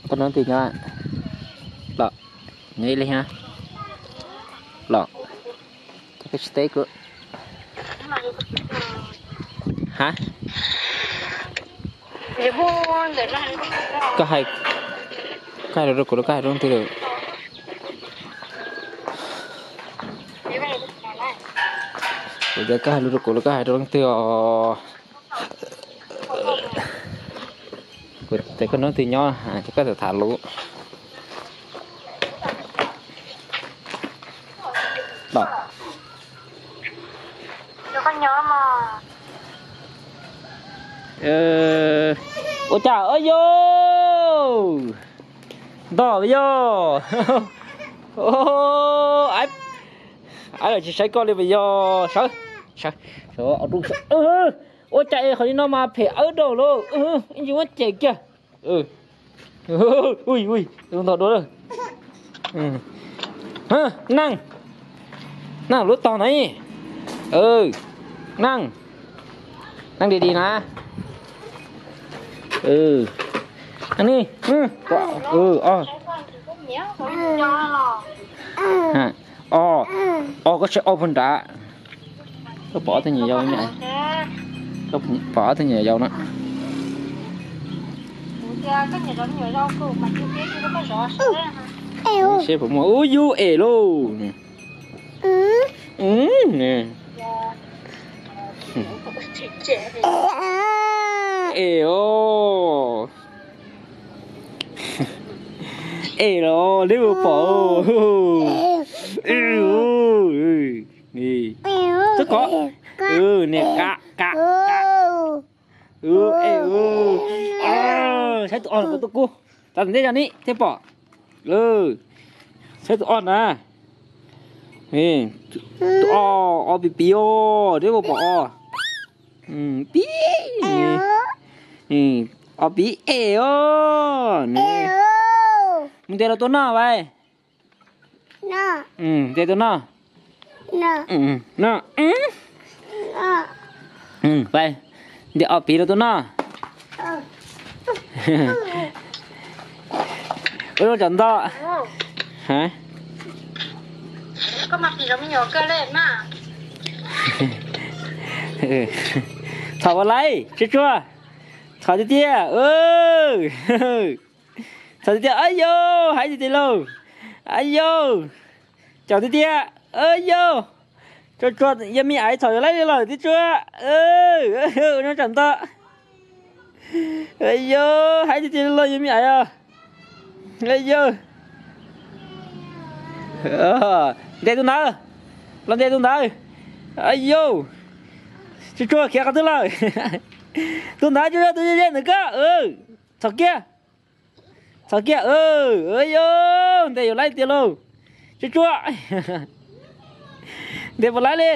Koj nov twg nyob los? Nyob ib leeg los? Koj tsis teb kuv. Ha? Koj hais, koj hais lus rau kuv los koj hais rau leej twg lawm? Kuv tias koj hais lus rau kuv los koj hais rau leej twg os? Kuv tias koj nov twg nyob ces koj tham tham lus. Ua cas, yog ntog yog. Ab, lawv tsis saib koj li mas yog. Sawv, sawv, sawv. Ua cas es qhov li no mas phem awb rau lauj, ib ntsis muab cem kiag. Ui, ui, ntog dua lawm. Neej, neej lub tog na. Neej, neej di di na. Neej ni. O, o, koj saib o puag nrad. Koj pom ob tug nyuam yaus, koj pom ob tug nyuam yaus na. Seb puas muaj. Ub, yus es lauj. Es os. Es los neb puas pom? Twb kov, niam, ka, ka, ka. Es, saib tus o no kuv tuaj kub. Tau ntej zog ni thiaj pom. Saib tus o na. Tus o, o pim pim os, neb puas pom os? Pib, o pib es os. Mus ntes los tuaj noj vais. Ntes tuaj noj. Ntes o pib los tuaj noj. Ua zoo tsam nto. Txhom puas laib, Tsuag Tsuag? Txhom tiag tiag. Txhom tiag tiag, ab yau, hais tiag tiag lauj. Ab yau, caum tiag tiag. Ab yau, Tsuag Tsuag, yog me aiv txhom yuav laib li lawm Tib Tsuag. Ua zoo tsam nto. Ab yau, hais tiag tiag lauj, yog me aiv os. Ab yau, ntes tus ntawd, los ntes tus ntawd. Ab yau, Tsuag Tsuag khiav qhov twg lawm? Tus ntawd, Tsuag Tsuag, tus ze ze ntawm koj. Txhom kiag. Txhom kiag. Ab yau, ntes yuav laib tiag lauj. Tsuag Tsuag, ntes puas laib li?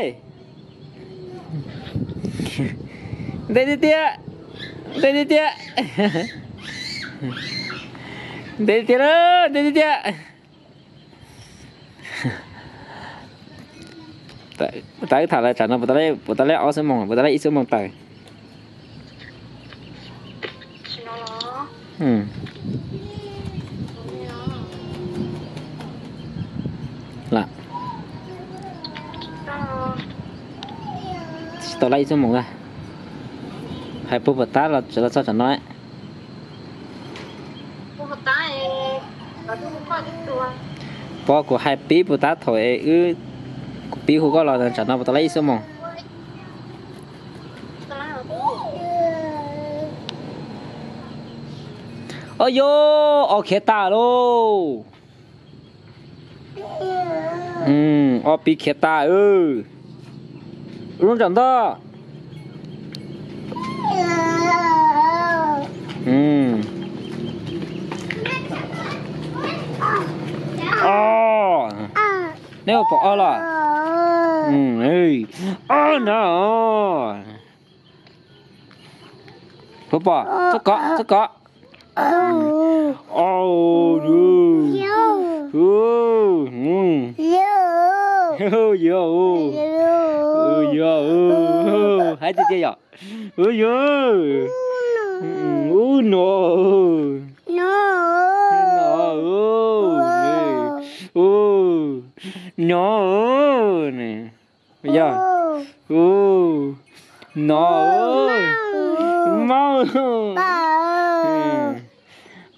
Ntes tiag tiag. Ntes tiag tiag. Ntes tiag tiag, ntes tiag tiag. Tau wb tham lawm tsam no puas tau li ob xuab moos, puas tau li ib xuab moos tawm. Lam, tsis tau li ib xuab moos ntag. Hais puag puas tab los txog tsam no. Pov, kuv hais pib puas tab thaum es wb, kuv pib hu koj los tsam no puas tau laib ib xuab moos? Ob yo, ob khiav tas lauj. Ob pib khiav tas. Lub tsam ntoj. Ob. Neb ua pom ob los? Ob no. Puas pom? Txhob kov, txhob kov. Ob. Yuav, yuav, hais tiag tiag yom. Yuav, ub no, no, no, yog, no, maub,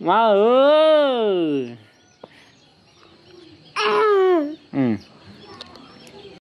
maub.